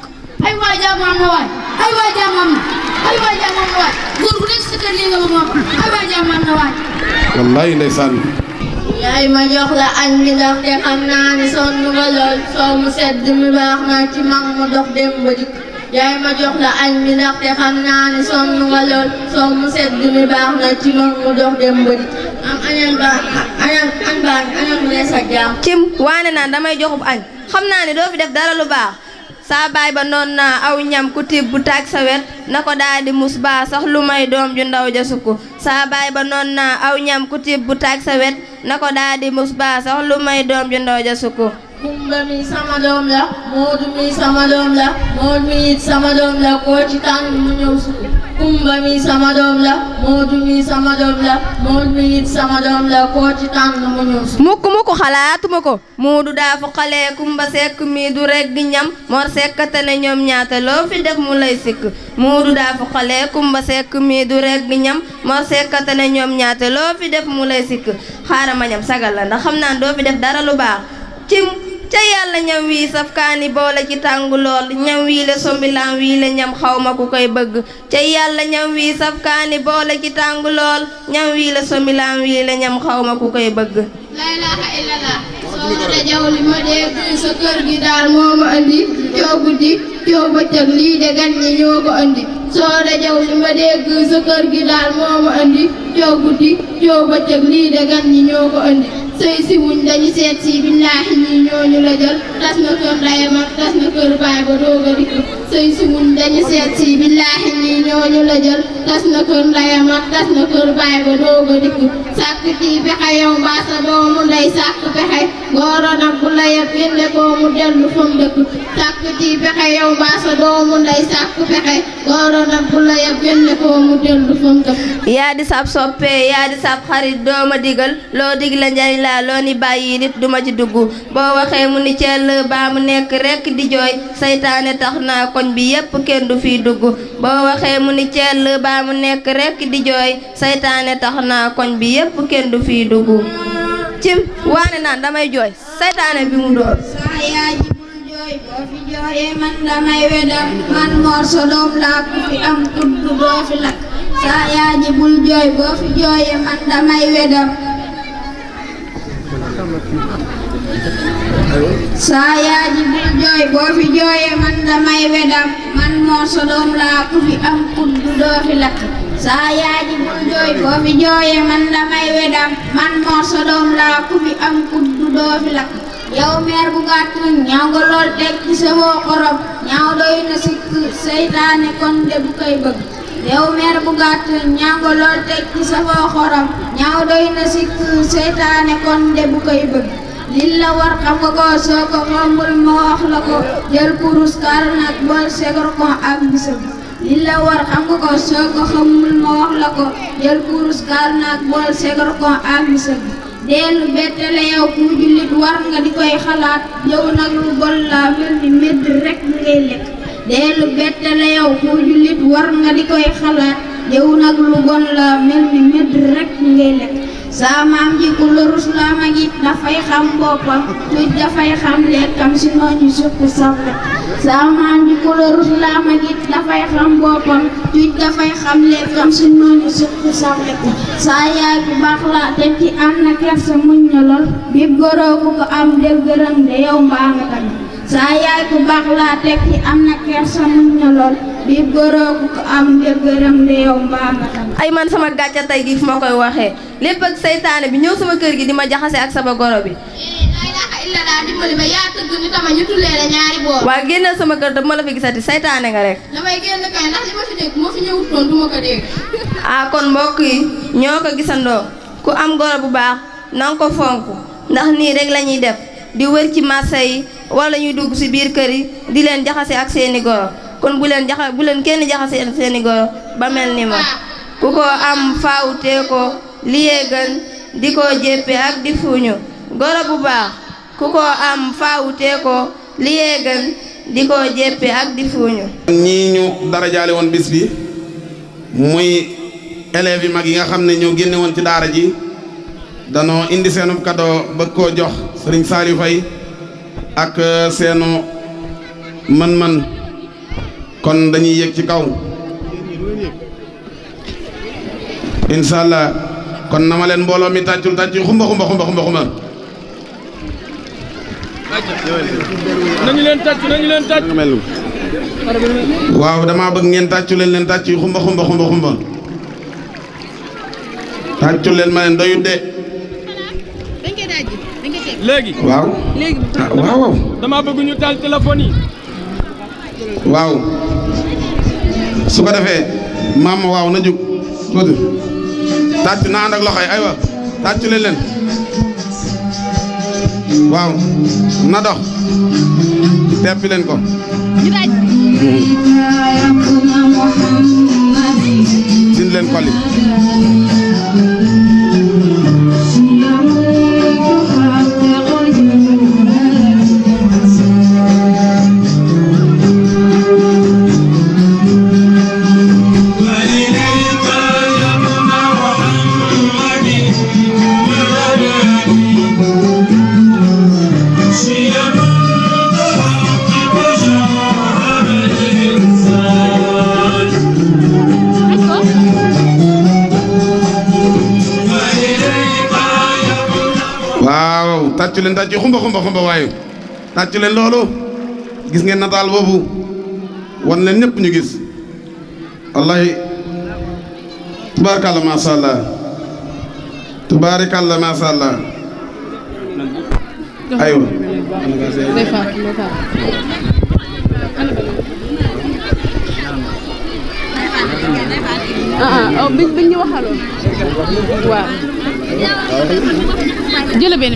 ay waay jàmm am na waay ay waay jàmm am na ay waay jàmm am na waay góor gu nekk sa kër lii nga bëgg ma ay waay jàmm am na waay wallaay ndeysaan yaay ma jox la añ bi ndaxte xam naa ni sonn nga lool soo mu sedd mi baax na ci mag mu dox dem ba dikk yaay ma jox la añ bi ndaxte xam naa ni sonn nga lool soo mu sedd mi baax na ci mag mu dox dem ba dikk am añal baax añal mu rees ak jaam cim waane naan damay joxub añ xam naa ni doo fi def dara lu baax saa baay ba noon naa aw ñam ku tibb bu taag sa wet na ko daal di mus baa sax lu may doom ju ndaw ja sukku saa baay ba noon naa aw ñam ku tibb bu taag sa wet na ko daal di mus baa sax lu may doom ju ndaw ja sukku Kumba mi sama doom la Moodu mi sama doom la Moodu mi it sama doom la koo ci tànn mu ñëw sukk Kumba mi sama doom la Moodu mi sama doom la Moodu mi it sama doom la koo ci tànn mu ñëw sukk mukk xalaatuma ko Moodu daa fu xale Kumba Sekk mi du rekk ñam Mor Sekk te ne ñoom ñaata loo fi def mu lay sikk Moodu daa fu xale Kumba Sekk mi du rekk ñam Mor Sekk te ne ñoom ñaata loo fi def mu lay sikk xaaral ma ñam sagal la ndax xam naa doo fi def dara lu baax cim ca yàlla ñam wii saf kaani boole ci tàngu lool ñam wii la sombilaan wii la ñam xawma ku koy bëgg ca yàlla ñam wii saf kaani boole ci tàngu lool ñam wii la sombilaan wii la ñam xawma ku koy bëgg la ilaha illallah soo de jaw li ma dégg sa kër gi daal moo ma andi coo guddi coo bëccëg lii de gan ñi ñoo ko andi soo de jaw li ma dégg sa kër gi daal moo ma andi coo guddi coo bëccëg lii de gan ñi ñoo ko andi sëy si wuñ dañu seet si billaahi ñii ñooñu la jël tas na kër ndeyam ak tas na kër baay ba doog a dikk sëy si wuñ dañu seet si billaahi ñii ñooñu la jël tas na kër ndeyam ak tas na kër baay ba doog a dikk sàkk ci pexe yow mbaa sa doomu ndey sàkk pexe góoro nag bu la yeb génne koo mu dellu fam dëkk sàkk ci pexe yow mbaa sa doomu ndey sàkk pexe góoro nag bu la yeb génne koo mu dellu fam dëkk yaa di sab soppee yaa di sab xarit dooma digal loo digle njariñ la loo ni bàyyi nit duma ci dugg boo waxee mu ni cell baa mu nekk rekk di jooy saytaane tax na koñ bi yépp kenn du fiy dugg boo waxee mu ni cell baa mu nekk rekk di jooy saytaane tax na koñ bi yépp kenn du fiy dugg cim waane naan damay jooy saytaane bi mu door saa yaa ji bul jooy boo fi jooyee man damay wedam man Mor sa doom laa ku fi am tudd doo fi lakk saa yaa ji bul jooy boo fi jooyee man damay wedam saa yaa ji bul jooy boo fi jooyee man damay wedam man Mor sa doom laa ku fi am tudd doo fi lakk saa yaa ji bul jooy boo fi jooyee man damay wedam man Mor sa doom laa ku fi am tudd doo fi lakk yow meer bu gàtt ñaaw nga lool teg ci sa woo xorom ñaaw doy na sikk seytaane kon de bu koy bëgg yow meer bu gàtt ñaaw nga lool teg ci sa woo xorom ñaaw doy na sikk seytaane kon de bu koy bëgg li la war xam nga ko soo ko xamul ma wax la ko jël kurus kar nag bool segar ko ak bisam li la war xam nga ko soo ko xamul ma wax la ko jël kurus kar nag bool segar ko ak bisam dellu bettale yow ku jullit war nga di koy xalaat yow nag lu bon la mel ni medd rek ngay lekk dellu bettale yow ku jullit war nga di koy xalaat yow nag lu bon la mel ni medd rek ngay lekk saa maam ji ku la rus la ma git dafay xam boppam tuj dafay xam lekkam si nooñu sukk safle saa maam ji ku la rus la ma git dafay xam boppam tuj dafay xam lekkam si nooñu sukk safle saa yaay bu baax la teg ci am na kersa muñ na lool bib goroo ku ko am del gërëm de yow mbaa nga tamit saa yaay bu baax la teg ci am na kersa muñ na lool bib goroo ku ko am del gërëm de yow mbaa nga tamit ay man sama gàcca tey gi fu ma koy waxee lépp ak seytaane bi ñëw sama kër gi di ma jaxase ak sama goro bi la ilaha illallah dimbali ma yaa tëgg ni tama ñu tullee la ñaari boor waa génnal sama kër te bu ma la fi gisati seytaane nga rek damay génn kay ndax li ma fi dégg moo fi ñëwut noonu du ma ko dégg ah kon mbokk yi ñoo ko gisandoo ku am goro bu baax nanga ko fonk ndax nii rek la ñuy def di wër ci marché yi wala ñuy dugg si biir kër yi di leen jaxase ak seeni goro kon bu leen kenn jaxase ak seeni goro ba mel ni ma ku ko am faawutee ko liyee gën di ko jéppe ak di fuuñu goro bu baax ku ko am faawutee ko liyee gën di ko jéppe ak di fuuñu ñii ñu dara jaale woon bis bi muy élèves yi mag yi nga xam ne ñoo génne woon ci daara ji danoo indi seenu cadeau bëgg koo jox Serigne Saliou Faye ak seenu mën-mën kon dañuy yéeg ci kaw inshallah kon nama leen mbooloo mi tàccul xumba nañu leen tàcc waaw dama bëgg ngeen tàccu leen tàcc yu xumba tàccu leen ma leen doyut de léegi waaw léegi waaw dama bëgg ñu taal téléphone yi waaw su ko defee maam waaw na jóg tuuti tàcc na ànd ak loxo yi aywa tàcc leen waaw na dox teppi leen ko din leen koli tàccu leen tàccu xumba waaye tàccu leen loolu gis ngeen nataal boobu wan leen ñëpp ñu gis wallahi tubaarikàlla masha Allah tubaarikàlla masha Allah aywa biñ ñu waxaloon waaw jël benn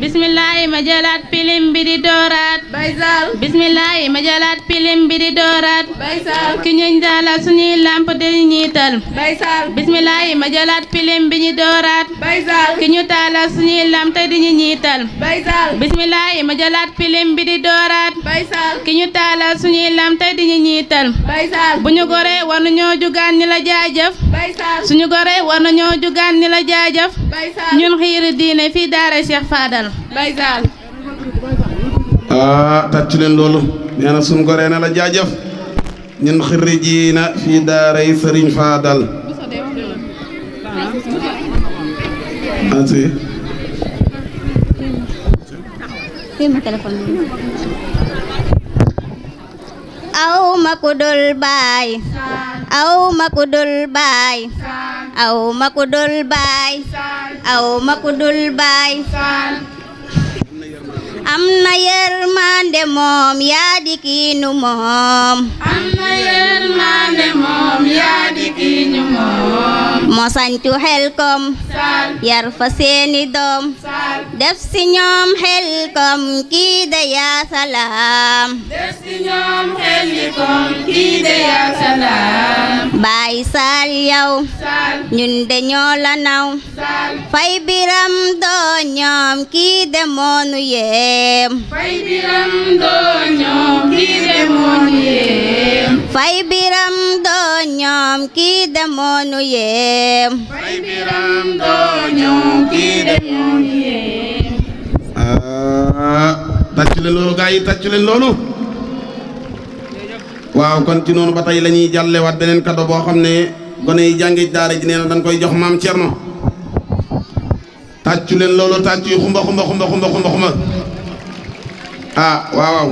bismillahi ma jëlaat pilim bi di dooraat baysal bismillahi ma jëlaat pilim bi di dooraat baysal ki ñuñ daala suñuy lamp di ñiital baysal bismillahi ma jëlaat pilim bi ñu dooraat baysal ki ñu taala suñuy lamp te di ñu ñiital baysal bismillahi ma jëlaat pilim bi di dooraat baysal ki ñu taala suñuy lamp te di ñu ñiital baysal bu ñu goree war nañoo jugaan ni la jaajëf baysal suñu goree war nañoo jugaan ni la jaajëf baysal ñun xiiri diine fii daara Cheikh Fadal baysal tàcc leen loolu nee na suñu goree na la jaajëf ñun xiiri diine fii daaray Serigne Fadal aw ma ku dul baay aw ma ku dul baay aw ma ku dul baay aw ma ku dul baay am na yërmande moom yaa di kiinu moom am na yërmande moom yaa di kiinu moom moo sañtu Xelkom yar fa seeni doom def si ñoom Xelkom kii de yaa salaam def si ñoom Xelkom kii de yaa salaam Baay Saal yow ñun de ñoo la naw fay biram doo ñoom kii de moonu yéem fay biram doo ñoom kii de moonu yéem fay biram doo ñoom kii de moonu yéem fay biram doo ñoom kii de moonu yéem tàccu leen loolu gaa yi tàccu leen loolu waaw kon ci noonu ba tey la ñuy jàllewaat beneen cadeau boo xam ne gone yi jàngi daara ji nee na dañ koy jox maam Thierno tàccu leen loolu tàccu yi xumba waaw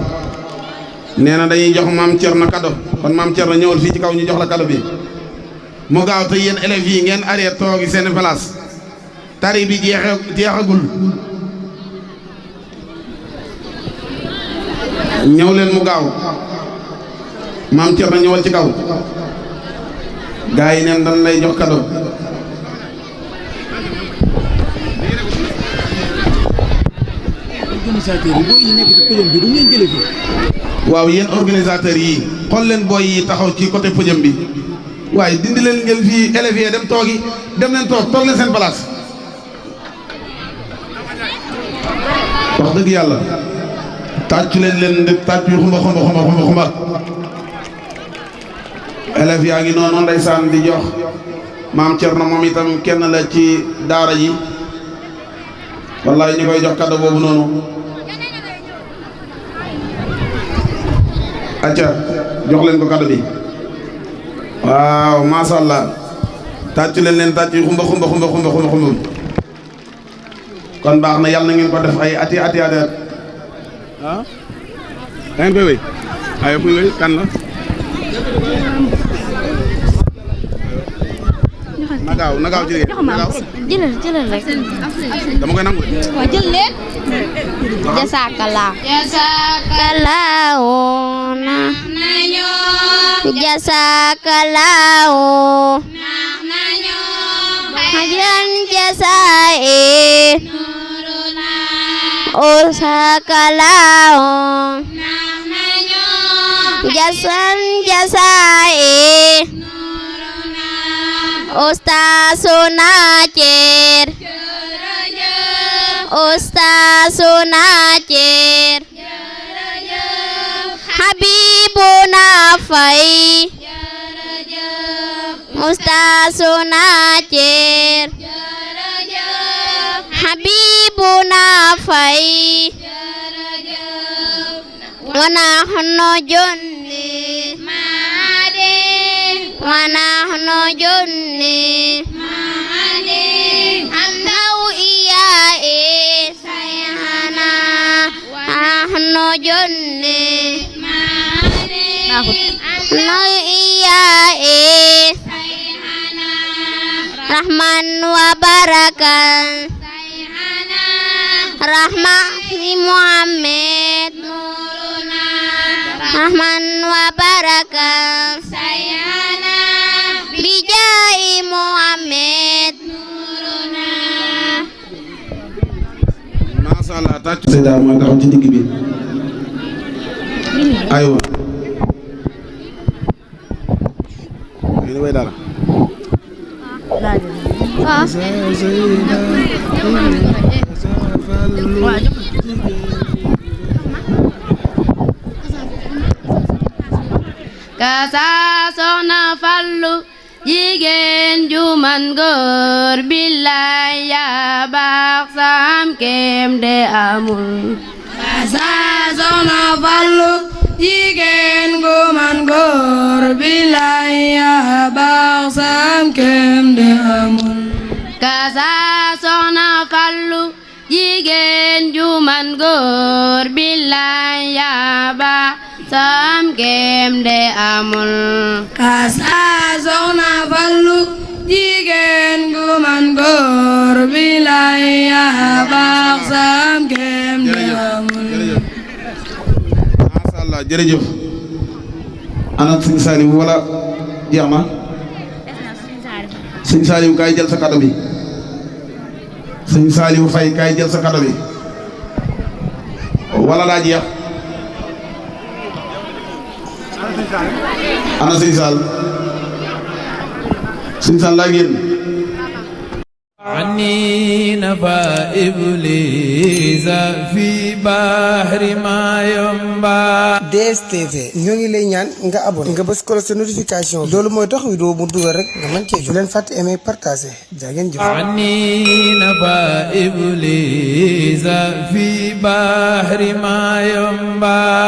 nee na dañuy jox maam Thierno cadeau kon maam Thierno ñëwal fii ci kaw ñu jox la cadeau bi mu gaaw te yéen élèves yi ngeen arrêté toogi seen place tari bi jeexagul ñëw leen mu gaaw maam Thierno ñëwal ci kaw gaa yi neen dañ lay jox cadeau waaw yéen organisateurs yi xool leen booy yi taxaw ci côté podium bi waaye dindi leen ngeen fii élèves yi dem toogi dem leen toog leen seen place wax dëgg yàlla tàccu leen de tàccu yu xumba élèves yaa ngi noonu ndeysaan di jox maam Thierno moom itam kenn la ci daara ji wallaay ñu koy jox cadeau boobu noonu acca jox leen ko cadeau bi waaw masha Allah tàccu leen tàccu yu xumba kon baax na yàlla na ngeen ko def ay ati da ngeen koy wéy ay kuy wéy kan la na gaaw ci liggéey na gaaw. jëlal rek. dama koy nangu de. waaw jël leen. jasakalaa. jasakalaa hajan jasaa'i usakalaa jasan jasaa'i ustaasuna ceer habibuna fay ustaasuna ceer habibuna fay wanahnu junni wanahnu junni amnau iyai sayhana wanahnu junni amnau iyai rahman wa barakan rahmani Muhammad rahman wa barakan bijai Muhammad Masha Allah tàcc Seyda mooy taxaw ci digg bi aywa yéen way dara Kasa Soxna Fallu jigéen ju man góor billaay yaa baax sam kem de amul. Kasa Soxna Fallu jigéen gu man góor billaay yaa baax sam kem de amul. Kasa Soxna Fallu jigéen ju man góor billaay yaa baax sam kem de amul. Kasa Soxna Fallu jigéen gu man góor billaay yaa baax sam kem de amul. Masha Allah jërëjëf ana sëñ Saliou wala jeex na sëñ Saliou kaay jël sa kàddu bi sëñ Saliou Faye kaay jël sa kàddu bi wala daa jeex ana sëñ Sall laa génn عني نفى إبليس في بحر ما ينبع. DSTV ñoo ngi lay ñaan nga abonné nga bës ko sa notification loolu mooy tax vidéo mu dugal rek nga mën cee jot. bu leen fàtte aimer partager jaa ngeen jëf. عني نفى إبليس في بحر ما ينبع.